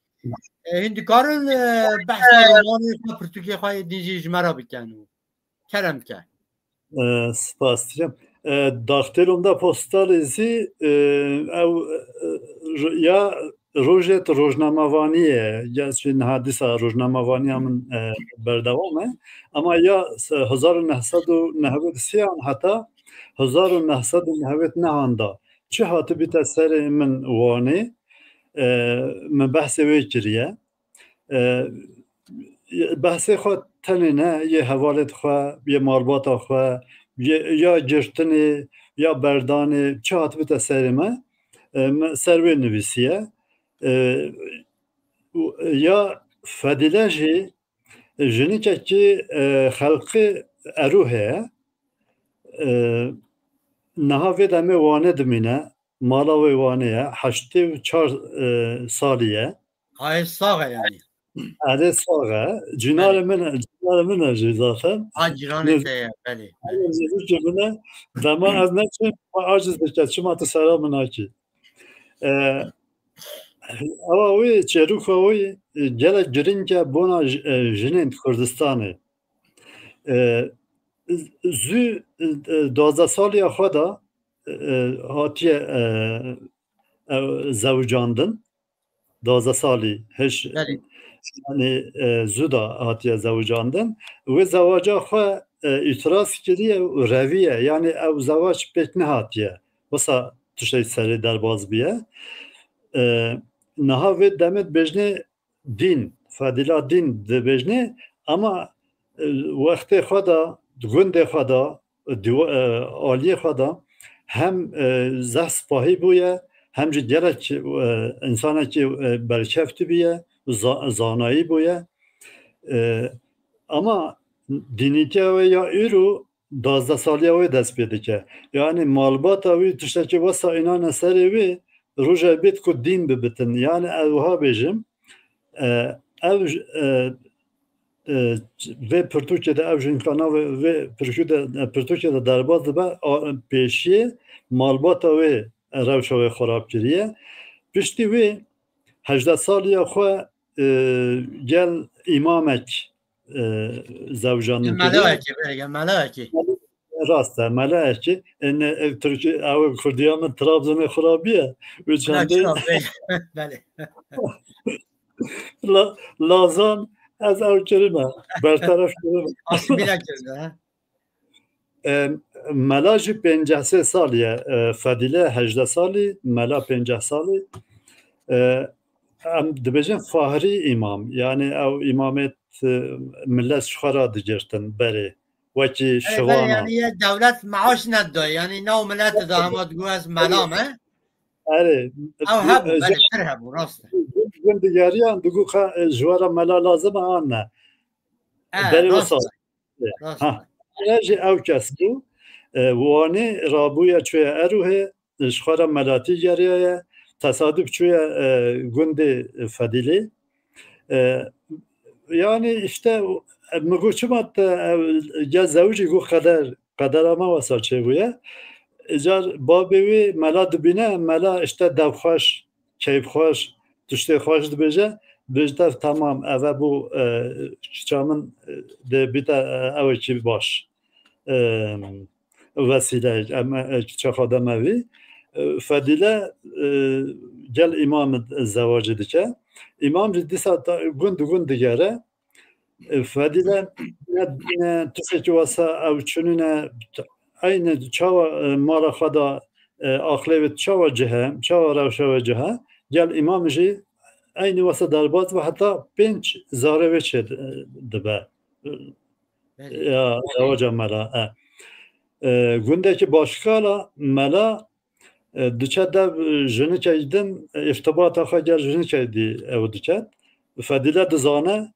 E, hûn dikarin, e, behsa romanê xwe, pirtûkê xwe yê din jî ji me re bikin û kerem ke. E, spas dikim. E, daxtêlomda postalê zî, e, ew, e, ro-, ya rojê tu rojnamevaniyê ye, ya jî niha dîsa rojnamevaniya min, e, berdewam e. Ama ya se-, hezar û neh sed û newed û sê an heta hezar û neh sed û newed û neh an da çi hatibîte serê min Wanê, e, min behsê wê kiriye. E, behsê xwe tenê ne, yê hevalê xwe, yê malbata xwe, yê, ya girtinê, ya berdanê, çi hatibite serê me, e, me ser wê nivîsiye. E, û, ya Fedîle jî jinikekî, e, xelqê Erû heye. E, niha vê demê Wanê dimîne, mala wê Wanê ye, heştê û çar, e, salî ye. Ayê sax e yanî. Erê sax e. Cînarê Belê. min e, cînarê min e jî zaten. Ha, cîranê Nêz-, te ye, belê, belê. Nêzîkê min e. Dema ez neçim, xwe aciz dike, çima tu sera min nakî? E, ewa wî, çêrûka wî, e, gelek giring e bona j-, e, jinên Kurdistanê. E, zû, e, duwazdeh saliya xwe de, e, hatiye, e, e, zewicandin. Duwazdeh salî, hiş, Belê. yanî, e, zû de hatiye zewicandin. Wê zewaca xwe, e, îtiraz kiriye û reviye. Yanî ew zewac pêk nehatiye. Wisa tiştek serê derbaz biye. E, niha vê demê dibêjinê dîn, Fedîla dîn dibêjinê, ama, e, wextê xwe de, di gundê xwe de, diwa-, e, aliyê xwe de hem, e, zehf sipahî bûye, hem jî gelek, e, însanekî, e, berkeftî bûye, za-, zanayî bûye. E, ama dînîtiya wê ya îro duwazdeh saliya wê dest pê dike. Yanî malbata wî tiştekî wesa înane serê wî, roja bêt ku dîn bibitin. Yanî ew wiha bêjim, e, ev j-, e, e, vê pirtûkê de, ev jinkana vê, vê pirtûkê de, pirtûkê de derbas dibe, a, pêşiyê malbata wê rewşa wê xirab kiriye. Piştî wê hejdeh saliya xwe, e, gel îmamek, e, zewicandin kiriye. Melawekî, belê, gel melawekî. Rast e, melawekî. E, ne, e, Tirkî, ew Kurdiya min Trabzonê xirabiye. Wê çendê Belê. La-, Lazan ez ew kirime. Berteref kirime. Asîmîle kirine, he? E, Mela jî pênceh sê salî ye. E, Fedîle hejdeh salî, Mela pênceh salî. E, em dibêjin Fahrî îmam. Yanî ew îmamêt, e, milet ji xwe re digirtin berê. Wekî Erê, şivana. Yanî ye dewlet maaş nedidoy. Yanî nav milet de hema digo ez mela me. Erê, Ew hebû, e, belê, pir hebû, rast e. Gund, gund digeriyan digo ka, e, ji we re mela lazim e an ne. E, Berê rast wisa. e. Rast Ha, e. Mela jî ew kes bû. E, Wanê rabûye çûye Erûhê, ji xwe re melatî geriyaye. Tesaduf çûye, e, gundê Fedîlê. E, yanî işte, e, min got çima te, e, gel zewicî got qeder, qedera me wesa çêbûye. Îcar babê wî mela dibîne, mela işte devxweş, keyfxweş, tiştê xweş dibêje, dibêje tev temam, ev e bû, e, kiça min, e, dê bîte, e, ewekî baş. E, Vesîleyek, em, e, kiça xwe deme vî. E, Fedîle, e, gel îmam zewacê dike. Îmam jî dîsa ta-, gund gund digere. E, Fedîle ne, ne tiştekî wesa ew çinîne, eyni çawa, e, mala xwe da, e, aqlê wê çawa cih e, çawa rewşa wê cih e, gel îmam jî eynî wesa derbas ve heta pênc zarê wê çê di-, dibe. Belê. Ya, ya hoca mela, e. E, gundekî başkala mela, e, diçe dev, e, jinikek din, e, îrtibata xwe gel jinikek dî ew diket. Fedîle dizane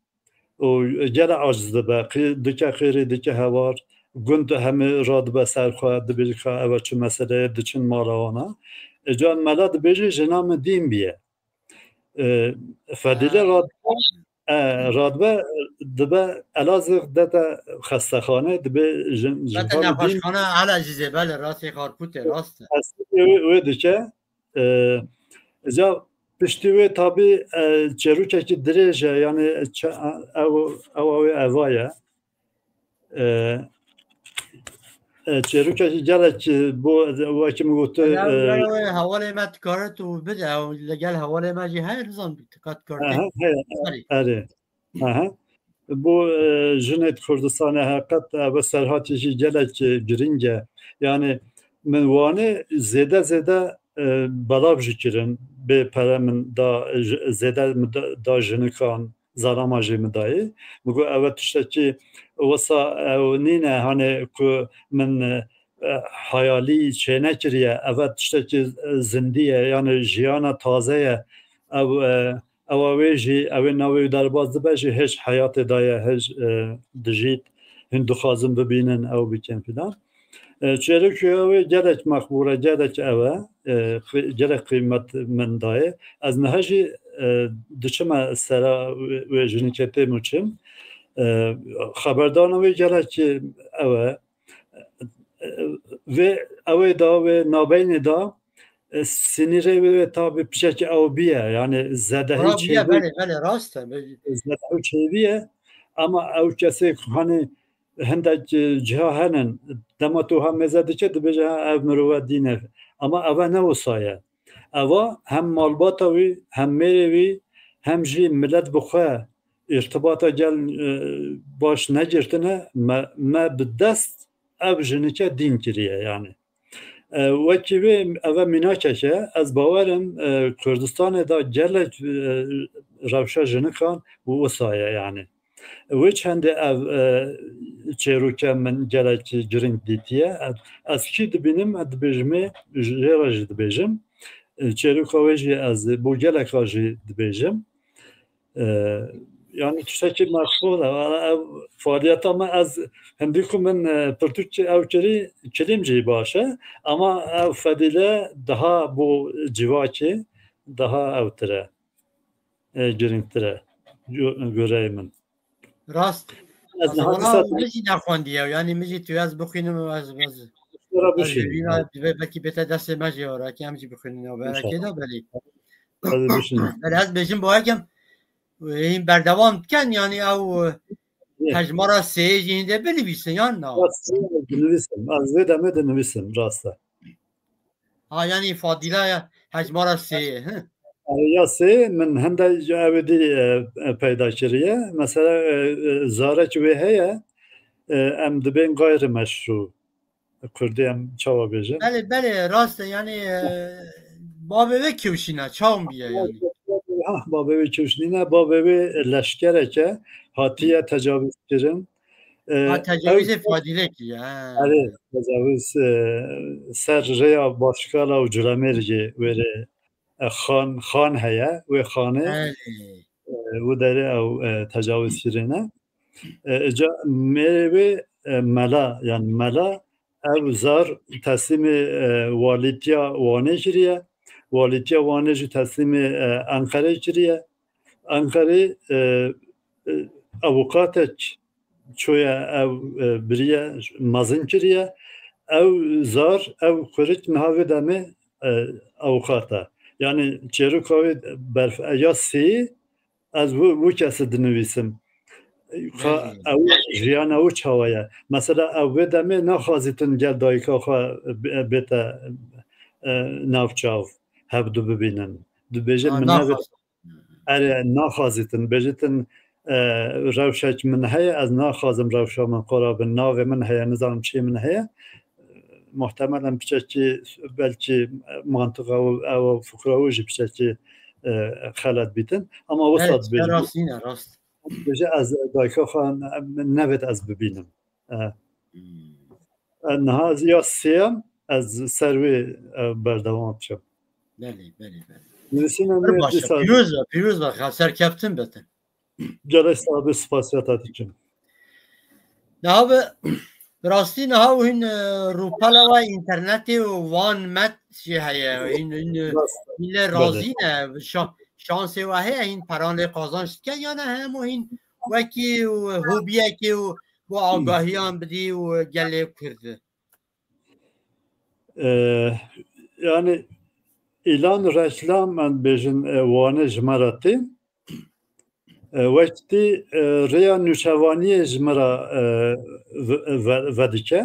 û gele aciz dibe. Qî-, dike qîrî, dike hewar. Gund hemî radibe ser xwe, dibêje ka ev çi meseleye, diçin mala wana. E, can mela dibêje jina min dîn biye. E, Fedîle Ha. radibe, e, radibe dibe Elazığ dete xestexane, dibe jin, jin Dete xwe dîn nexweşxana Elazizê, belê, rastê Xarpûtê, rast e. Wê, wê dike. E, ca piştî wê tabî, e, çêrokekî dirêj e, yanî çe-, ew, ew, ew eva ye. E, e, çêrokekî gelek, e, bo, wekî min got, Ew, e, ew, ew, hevalê me dikare tu bide, ew li gel hevalê me jî heye, nizam dikare. Aha, heye, Sorry. Erê. Aha. Bo, e, jinê di Kurdistanê heqet ev serhatî jî gelek, e, giring e. Yanî min Wanê zêde zêde, e, belav jî kirin. Bê pere min da, e, ji-, zêde min da, da jinikan. Zarama jî min dayê. Min got, ev tiştekî wisa ew nîne, hani ku min, e, hayalî çênekiriye, ev tiştekî, e, zindî ye, yani jiyana taze ye. Ew, e, ewa wê jî, ew ê navê wî derbas dibe jî, hêj heyatê daye, hêj, e, dijît. Hûn dixwazin bibînin, ew bikin filan. E, çêrokê wê gelek mexbûr e, gelek ew e, e, qî-, gelek qîmet min dayê. Ez niha jî, e, diçime sera wê, wê jinikê têm û çim. E, xeberdana wê gelek ew e. E, vê, ew ê da, wê nabeynê da, e, sinîrê wê, wê tabî piçekî ew bîye, yani zedehî Xurab bîye, çêbî, belê, belê, rast e. Be- zedehî çêbî ye, ama ew kesê ku hani hindek, e, ciha henin, dema tu ha mêze dike, dibêje, "Ha, ev mirove dîn e." Ama eva ne wisa ye. Eva hem malbata wî, hem mêrê wî, hem jî milet bi xwe îrtibata gel, e, baş negirtine, me, me bi dest ev jinike dîn kiriye, yani. E, wekî wê eve mînakeke, ez bawerim, e, Kurdistanê de gelek, e, rewşa jinikan û wisa ye, yani. Wê çendê ev, e, çêroke min gelek giring dîtiye. Ez, ez kî dibînim, ez dibêjimê, jê re jî dibêjim. E, çêroka wê jî ez bo geleka jî dibêjim. E, yani tiştekî meqbûl e. Ev faaliyeta me ez hindî ku min, e, pirtûk ew kirî, kilîm jî baş e. Ama ev Fedîle daha bo civakê daha ewtir e, e, girîngtir e. Gö-, goreyê min. Rast. Ez Aslında niha dîsa min jî nexwendiye, yani min jî tu ez bixwînim, ez, ez, Şora ez bişîn. Jî bîna, belkî bête destê me jî ora, ki em jî bixwînin, ya berekê İnşallah. Da belî. Ez bişînim. Belê ez bêjim bo yekem, hîn berdewam dikin, yani ew, Yê. Hejmara sê jî hîn de binivîsin, yan na? Rast, binivîsim. Ez vê demê dinivîsim, rast e. Ha, yani Fadîla ya hejmara sê, hi? E, ya sê min hinde ji ew dî, e, e, peyda kiriye. Mesela, e, e, zarek wê heye, e, em dibên gayrimeşrû. Kurdî em çawa bêjin? Belê, belê, rast e, yani, e, bavê wê kewşîna, çawn bîye yani. Ha, bavê wê kewşîna, bavê wê leşkereke hatiye tecavîz kirin. E, Ha, tecavîzê ew Fadîlekî, ha. Erê, tecavîz, e, ser rêya Başkala û Culemêrgê wêrê, e, xan, xan heye, wê xanê, Erê. E, wê derê ew, e, tecavîz kirine. E, îca mêrê wê, e, mela, yani mela, ev zar teslîmê, e, walîtiya Wanê kiriye. Walîtiya Wanê jî teslîmê, e, Enqerê kiriye. Enqerê, e, e, avûkatek çoye ew, e, biriye, mezin kiriye. Ew zar, ew kurik niha vê demê, e, avûkat e. Yani çêroka wê berf-, e, ya sêyî ez wê, wê kesî dinivîsim. Ka Belê. Ew jiyana wê çawa ye? Mesela ew vê demê naxwazîtin gel dayika xwe b-, bête, e, nav çav, hevdu bibînin. Dibêjin Ha, min naxwaz- nevêt, erê, naxwazîtin. Bêjitin, e, rewşek min heye, ez naxwazim rewşa min xwe rabin. Navê min heye, nizanim çiyê min heye. Muhtemelen piçekî belkî mantiqa ew, ew fikra wê jî piçekî, e, xelet bîtin. Ama wisa Evet, dibêjin. Rast nîne, rast. Dibêje ez dayika xwe nevêt ez bibînim. E, Hmm. E, niha ez ya sêyem ez ser wê, e, berdewam biçim. Belê, belê, belê. Nivîsîna Pir me baş e, dîsa pîroz be, pîroz be, serkeftin be te. Gelek sax be, spasiya te dikim. Niha bi, bi rastî niha û hîn, e, rûpela we înternetê û Wan Met jî heye. Hîn, hîn, Rast. Hîn lê Belê. Razî ne. Şa-, şansê we heye, hîn peran lê qazanç dike, ya ne hemû hîn wekî û hobiyekê û bo agahiyan bidî û gelê Kurd? E, yani îlan, reklam, em bêjin, e, Wanê ji me re tên. E, wek tî, e, rêya nûçevaniyê ji me re, e, ve-, ve-, vedike.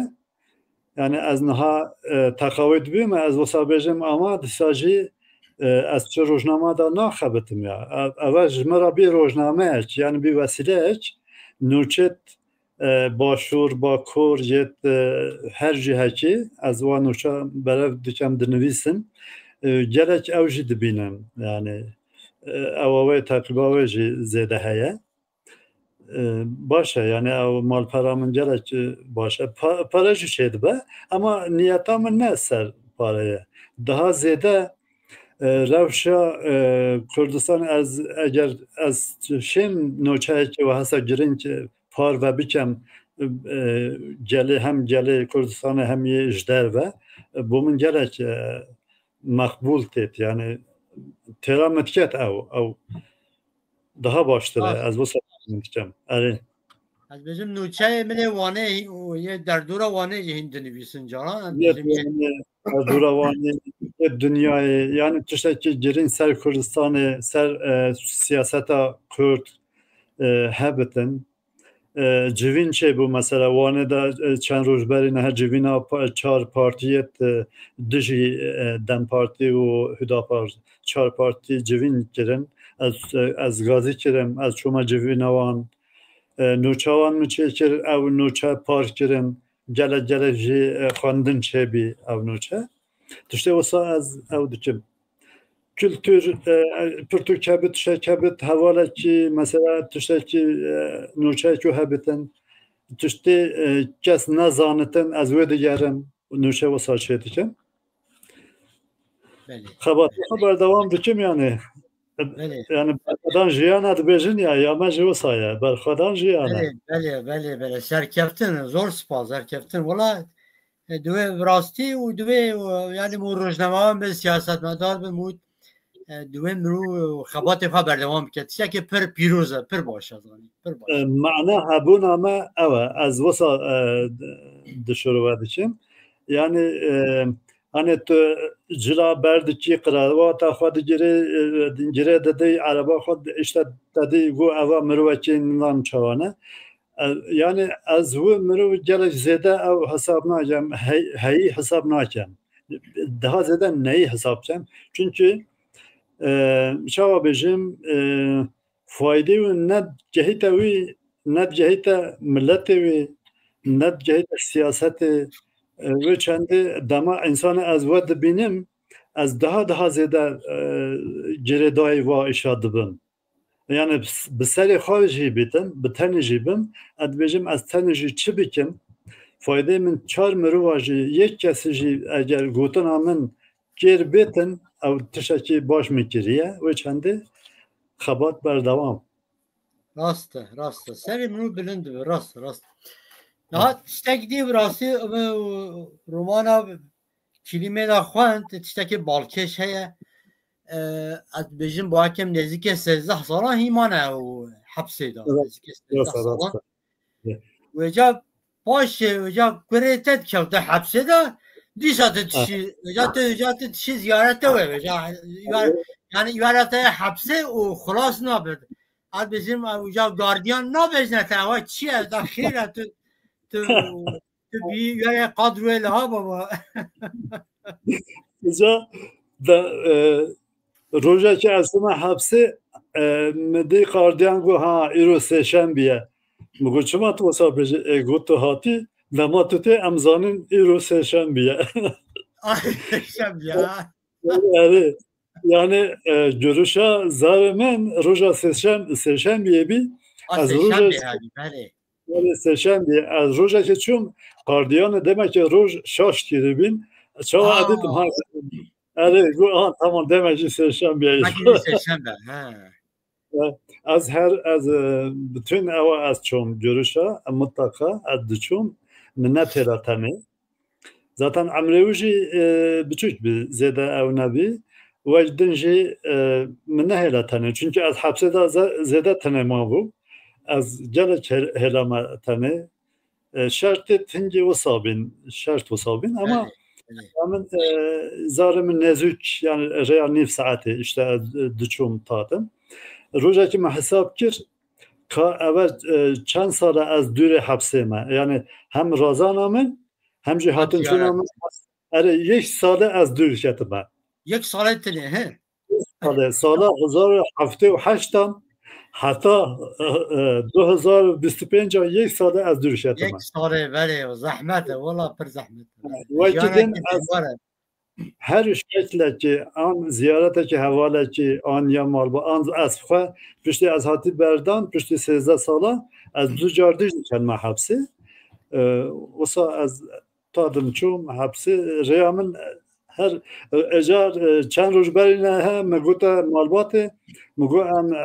Yani ez niha, e, teqawê dibîme, ez wisa bêjim ama dîsa jî, e, ez çi rojnama de naxebitim ya. Ev, eve ji me re bî rojnameyek, yani bî wesîleyek, nûçet, e, Başûr, Bakur, yêt, e, her cihekî ez wan nûça berev dikem dinivîsim. E, gelek ew jî dibînim, yani, e, ewa wê teqîba wê jî zêde heye. E, baş e, yani ew malpera min gelek, e, baş e. Pa-, pere jî çêdibe, ama niyeta min ne ser pare ye. Daha zêde, e, rewşa, e, Kurdistan, ez, eger ez şêm nûçeyekê wahesa girîng, e, parve bikem, e, gelê, hem gelê Kurdistanê hem yê ji derve, e, bo min gelek, e, meqbûl têt. Yani têra min diket ew, ew daha baştir e. Baş. Ez wisa min dikem. Erê. Ez bêjim nûçeyê min ê Wanê û yê derdora Wanê jî hîn dinivîsin caran. Em Yê bêjim yê Wanê, derdora Wanê, yê dinyayê. Yani tiştekî girîng ser Kurdistanê, ser, e, siyaseta Kurd, e, hebitin. E, civîn çêbû mesela Wanê de, e, çend roj berî niha civîna pa-, çar partiyê, e, dijî, e, DEM Partî û Hüdapar çar partî civîn kirin. Ez, e, ez gazî kirim, ez çûme civîna wan. E, nûçe wan min çêkir, ew nûçe par kirin. Gelek, gelek jî, e, xwendin çêbî ew nûçe. Tiştê wisa ez ew dikim. Kultur, e, pirtûk hebit, tiştek hebit, hevalekî, mesela tiştekî, e, nûçeyekî hebitin, tiştê, e, kes nezanitin, ez wê digerim, nûçe wisa çê dikim. Belê. Xebatê xwe berdewam dikim yani. Belê. Yani berxwedan jiyana dibêjin ya, ya me jî wisa ye, berxwedan jiyana. Belê, belê, belê, belê. Serkeftin, zor spas, serkeftin. Wala, e, divê bi rastî û divê, e, yani, û rojnamevan bin, siyasetmedar bin, û, e, divê mirov xebatê xwe berdewam bike. Tiştekî pir pîroz e, pir baş e, zanî, pir baş. E, mana hebûna me ew e. Ez wisa, e, di-, dişuruve dikim. Yani, e, hani tu cila berdikî, qirewata xwe digirê, e, girê didî, ereba xwe di-, işte te dî got, eva mirovekî nizanim çawa ne. E, yani ez wê mirov gelek zêde ew hesab nakem, hey-, heyî hesab nakem. Daha zêde neyî hesab kem. Çünkü, e, çawa bêjim, e, faydê wî ne digehîte wî, ne digehîte miletê wî, ne digehîte siyasetê. E, wê çendê dema însanê ez we dibînim, ez daha, daha zêde, e, girêdayî va îşa dibim. Yani bi serê xwe jî bîtim, bi tenê jî bim, ez dibêjim ez tenê jî çi bikim? Faydê min çar mirova jî, yek kesî jî eger gotina min kêr bêtin, ew tiştekî baş min kiriye. Wê çendê xebat berdewam. Rast e, rast e. Serê min û bilind dibe, rast e, rast e. Niha tiştek dî bi rastî, e, romana Kîlîmê de xwend, tiştekî balkêş heye. E, ez dibêjim, bo hekem nêzîkê sêzdeh salan hî mane û hepsê de. Evet. Nêzîkê sêzdeh salan. Rast e, rast e. Evet. Wêca paşê, wêca kurê te dikevte hepsê de, dîsa tu dişî, wêca tu, wêca tu dişî ziyarete wê, wêca, yani, yani ziyarete hepsê û xilas nabe. Ez dibêjim, wêca gardiyan nabêjne te, ewa çi ye, da xêr e, tu, tu, tu bî, yani kadroyê liha baba. Wêca de, e, rojekê ez çûme hepsê, e, min dî gardiyan got, ha, îro sêşenbî ye. Min got, çima tu wisa bêjî? Ê, got, tu hatî, dema tu tê, em zanin îro sêşenbî ye. Ay, sêşenbî ye. Erê, yani, e, görüşa zarê min roja sêşen-, sêşenbiyê bî. A, ez roja sêşenbê hebî, belê. Belê, sêşenbê. Ez rojekê çûm, gardiyanê demek ki roj şaş kiribîn. Çawa Aa. Edîtim, ha, erê, got, aha, tamam, demek ki sêşenbê. Demek ki sêşenbe, he. E, ez her, ez, e, bütün ewa ez çûm görüşe, e, mutlaka ez diçûm, min netêla tenê. Zaten emrê wî jî, e, biçûk bî, zêde ew nebî. Wek din jî, e, min nehêla tenê. Çünkü ez hepsê de ze-, zêde tenê mabû. Ez gelek hê-, hêlame tenê. E, şertê tingî wisa bîn, şert wisa bîn, ama Belê, belê. Min, e, zarê min nezûk, yani rêya nîv saetê, işte, ez, e, diçûm tatin. Rojekî min hesab kir, ka eve, e, çend sal e ez dûrê hepsê me. Yani hem razana min, hem jî Hem hatin çûna ziyaret. Min. Erê, yek sal e ez dûr ketime. Yek sal e tenê, he? Sale, sala hezar û heftê û heşt an heta, e, e, du hezar û bîst û pênc an yek sal e ez dûr ketime. Yek sal e, belê, zehmet e, wela pir zehmet e. Wekî din Ziyaretê ez pêşwar e. Her şeklekî, an ziyaretekî hevalekî, an ya malba, an ez xwe, piştî ez hatî berdan, piştî sêzdeh sala, Ez du car dî jî çendime hepsê. E, wisa ez tadim çûm hepsê, rêya min her, e, ecar, e, çend roj berî ne he, min gote malbatê, min got em, e,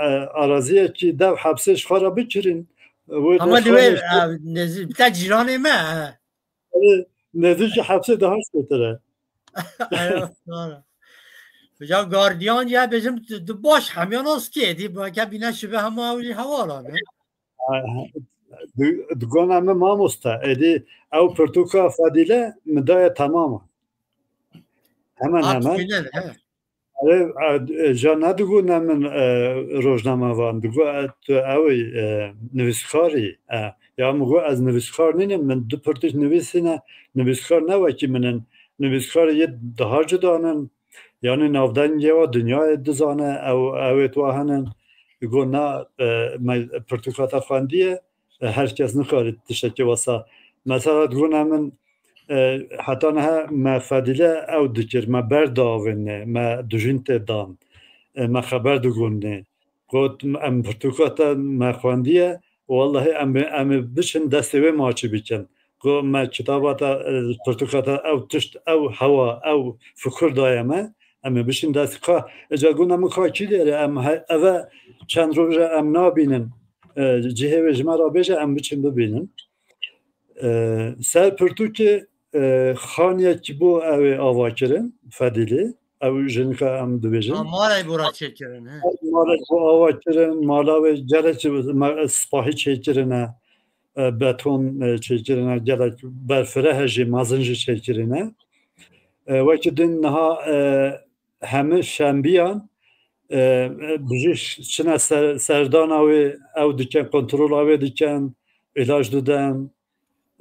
araziyekî dev hepsê ji xwe re bikirîn. Wê Ama de li wê, xanê e, nêzî-, bi te cîranê me, e. Ê, nêzîkî hepsê daha çêtir e. Aya, doğru. Ya gardiyan ya bêjim tu, tu baş hemiyan oskê, dî bake bîne şibe hema ew jî hewalan, e. Di, di gona min mamoste, êdî ew pirtûka Fedîle min daye temam e. Hemen Hat hemen. Fînen, he. Erê, e, e, ja nedigû ne min, e, rojnamevan, digo, e, tu ew ê, e, nivîskar î, e, ya min got ez nivîskar nînim, min du pirtûk nivîsîne, nivîskar ne wekî min in, nivîskar yê daha cuda nin, yanî navdengê wa dinyayê dizane, ew, ew ê tu henin, digo na, e, me pirtûka te xwendiye, e, her kes nikare tiştekî wesa. Mesela digo ne min, e, heta niha me Fedîle ew dikir, me ber diavêne, me dijîn tê dan, e, me xeber digonê. Got, em pirtûka te me xwendiye, wellahî em ê, em ê biçin destê wê maçî bikin. Got, me kitaba te, e, pirtûka te ew tişt, ew hewa, ew fikir daye me, em ê biçin dest ka. Eca guna min ka kî dêre, em he-, eve çend roj e em nabînin. E, cihê wê ji me re bêje, em biçin bibînin. E, ser pirtûkê, e, xaniyekî bû ew ê ava kirin, Fedîlê. Ew jinika em dibêjin. Ha, malay bora çêkirin, he. Malek bû ava kirin, mala wê gelek me-, spahî çêkirine, e, beton, e, çêkirine, gelek berfireh jî, mezin jî çêkirine. E, wekî din niha, e, heme şembiyan, e, e, bijî çine ser-, serdana wê, ew dikin, kontrola wê dikin, îlaç didin.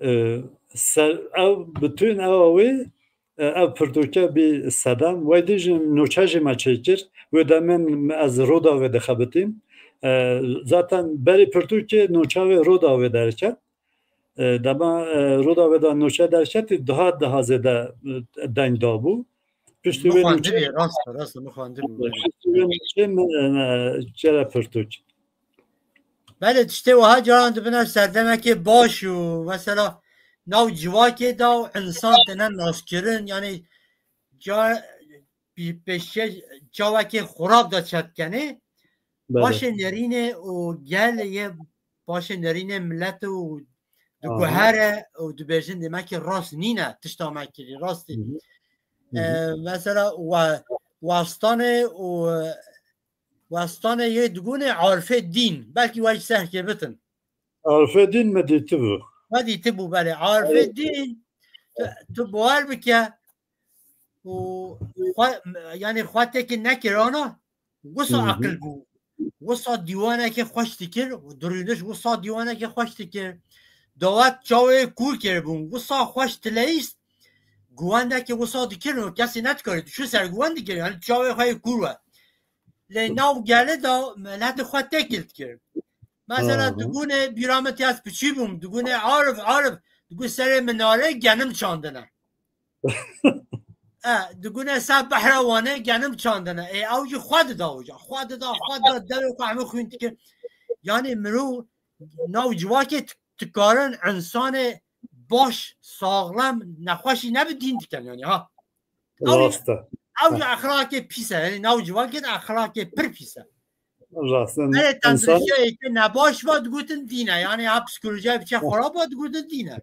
E, ser-, ew, bütün ewa wê, e, ev pirtûke bî sedem. Wey dî jî nûçe jî me çêkir. Wê demên ez Rûdawê dixebitîm. E, zaten berî pirtûkê nûçe wê Rûdawê derket. E, dema, e, Rûdawê de nûçe derketî, daha, daha zêde, e, deng dabû. Piştî Min wê xwendibî, nûçe, rast e, rast e, min xwendibû, belê. Piştî wê nûçe min, e, kere pirtûk. Belê, tiştê wiha caran dibine serdemekê baş û mesela nav civakê de û insan têne naskirin, yanî ca-, pê-, pêşiya çawekê xurab de çetkenê, Belê. paşê nerînê û gel yê paşê nerînê milet û Aha. diguhere û dibêjin demekî rast nîne tişta me kirî, rastî. Hı hı. Hı hı. E, mesela we-, westanê û westanê yê digunê arifê dîn, belkî we ji serkê bitin. Arifê dîn me dîtibû. Me dîtibû, belê. Arifê Evet. dîn, tu, tu bawer bike û xwe, yanî xwe têkî nekirana, wisa Hı hı. aqil bû. Wisa dîwanekê xweş dikir, dirûniş wisa dîwanekê xweş dikir. Dawet çawê kûr kiribûn, wisa xweş tileyîst, guwendekê wisa dikir û kesî nedikare, dişû ser guwend dikir, yanî çawê xwe yê kûr we. Lê nav gelê de miletê xwe têkil dikir. Mesela Aha. digûnê bîra min tê ez piçî bûm, digûnê Arif, Arif, digû serê minarê genim çandine. E, digûne ser behra Wanê genim çandine. Ê, ew jî xwe dida uca. Xwe dida, xwe dida, devê xwe hemû xwîn dikir. Yanî mirov nav civakê t-, dikarin insanê baş, saxlem, nexweşî nebe dîn dikin yanî ha. Ew jî, Rast e. ew jî exlaqê pîs e. Yanî nav civakê de exlaqê pir pîs e. Rast e. Erê İnsan tenduristiya yekê nebaş va digutin dîn e. Yanî ha psikolojiya biçe xerab va digutin dîn e.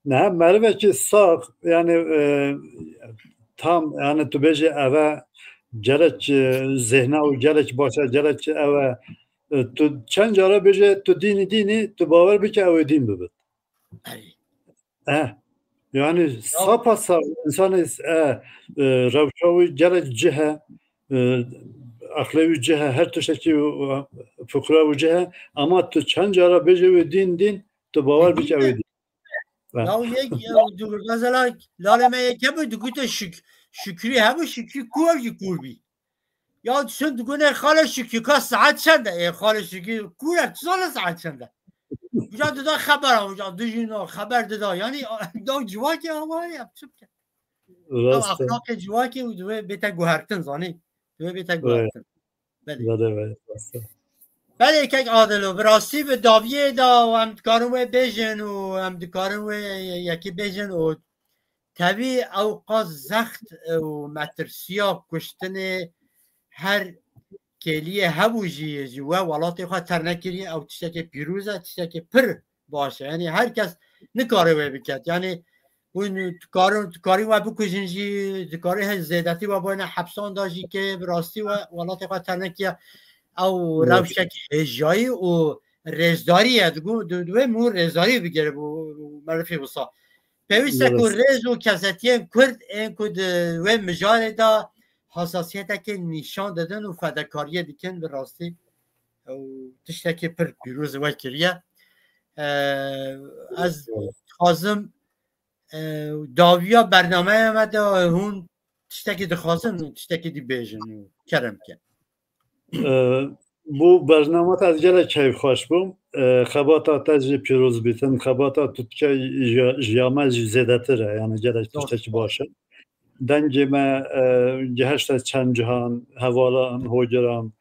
Ne, merivekî sax, yani, e, tam, yani tu bêjî eve gerek, e, zihna û gerek başa, gerek eve, e, tu çend cara bêje tu dînî, dînî, tu bawer bike ew ê dîn bibit. Ey. Eh, yani sapa sax, insanê, e, e, rewşa wî gerek cih e, e, aqlê wî cih e, her tiştekî, e, fikra wî cih e, ama tu çend cara bêje wê dîn, dîn, tu bawer bike ew ê dîn. Ve Ya yek, ya, du, mesela, lalê me yeke bû, digute Şük-, Şükrî hebû, Şükrî kûr jî kûr bî. Ya düşün, digune xalê Şükrî, ka saet çend e? Ê, xalê Şükrî kûr e, tu zane saet çend e? Uca dida xeber, uca dijîno xeber dida. Yani, daw civakê ama ya, çi bike? Ew Rast e. Axlaqê civakê û divê bête guhertin, zanî? Divê bête Evet. guhertin. Belê. Belê, belê, rast e. Belê kek Adil û bi rastî bi dawiyê de û em dikarin wê bêjin û em dikarin wê yekî bêjin û tevî ew qas zext û metirsiya kuştinê her kêliyê hebû jî ji we welatê xwe ternekiriye, ew tiştekê pîroz e, tiştekê pir baş e. Yanî her kes nikare wê biket. Yanî hûn dikarin, dikarî we bikujin jî, dikarî he zêdetî we boyne hepsan da jî ke bi rastî we welatê xwe ternekiye. Ew rewşek hêjayî û rêzdarî ye. Digo, di, di wê min rêzdarî bigere bo merifê wisa. Pêwîst e ku rêz û kesetiyên Kurd ên ku di wê mijarê de hasasiyetekê nîşan didin û fedekariyê dikin bi rastî ew tiştekî pir pîroz we kiriye. Ee, ez dixwazim, e, dawiya bernameya me de hûn tiştekî dixwazin, tiştekî dî bêjin û kerem ke. Ee, bu bername te ez gelek keyfxweş bûm. Ee, xebata te jî pîroz bîtin. Xebata tu dikey ji, ji ya me jî zêdetir e. Yani gelek tiştekî baş e. Dengê me, e, gihişte çend cihan, hevalan, hogiran,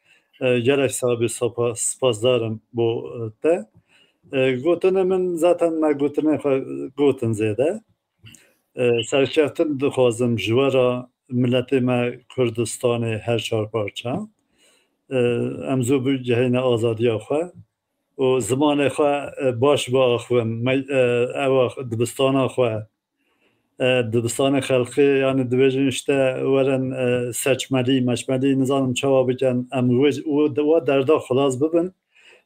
e, gelek sabî spas, spasdar im bo, e, te. E, gotinê min zaten me gotinê xwe gotin zêde. E, serkeftin dixwazim ji we re, miletê me Kurdistanê her çar parça. E, em zû bigihîne azadiya xwe û zimanê xwe, e, baş biaxivin. Me, e, ewa dibistana xwe, e, dibistanê xelkê, yani dibêjin işte werin, e, seçmelî, meçmelî, nizanim çawa bikin, em wê, wê, wê derda xilas bibin.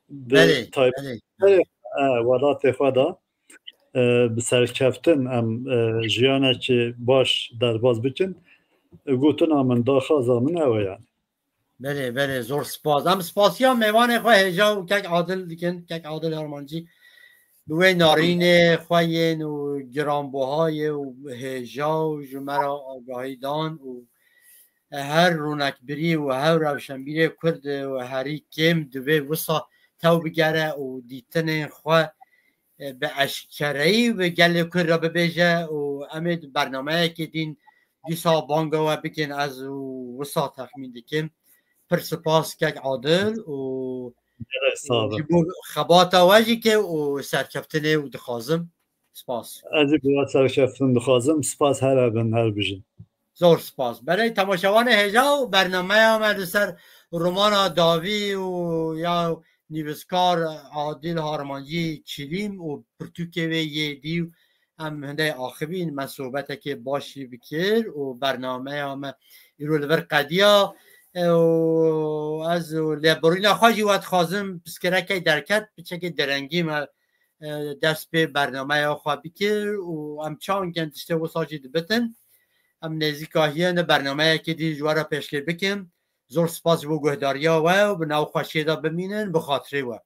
Bi Belê, taybet-, belê. e, welatê xwe de, e, bi serkeftin em, e, jiyanekî baş derbas bikin. Gotina min, daxwaza min ew e yani. Belê, belê, zor spas. Em spasiya mêvanê xwe hêja û kek Adil dikin, kek Adil Harmancî. Bi wê narînê xwe yên û giranbuhayê û hêja û ji me re agahî dan û her rûnekbirî û her rewşenbîrê Kurd û herî kêm divê wisa tew bigere û dîtinên xwe, e, bi eşkereyî bi gelê Kurd re bibêje û em ê di bernameyekê dîn dîsa banga we bikin, ez û wisa texmîn dikim. Pir spas kek Adil û Gelek sağ olun. Ji bo xebata we jî ke û serkeftinê û dixwazim. Spas. Ez jî bo we serkeftin dixwazim. Spas, her hebin, her bijin. Zor spas. Belê temaşevanê hêja û bernameya me li ser romana dawî û ya nivîskar Adil Harmancî Çilîm û pirtûkê wê yê dî û em hindê axivîn me sohbetekê baş jî bikir û bernameya me îro li vir qediya. E, û ez û lêborîna xwe jî we dixwazim piskirekê derket, piçekê derengî me, e, dest pê bernameya xwe bikir û em çankên tiştê wisa jî dibitin. Em nêzîka hiyê ne bernameyekê dî ji we re pêşkê bikim. Zor spas ji bo guhdariya we û bi nav xweşiyê de bimînin, bi xatirê we.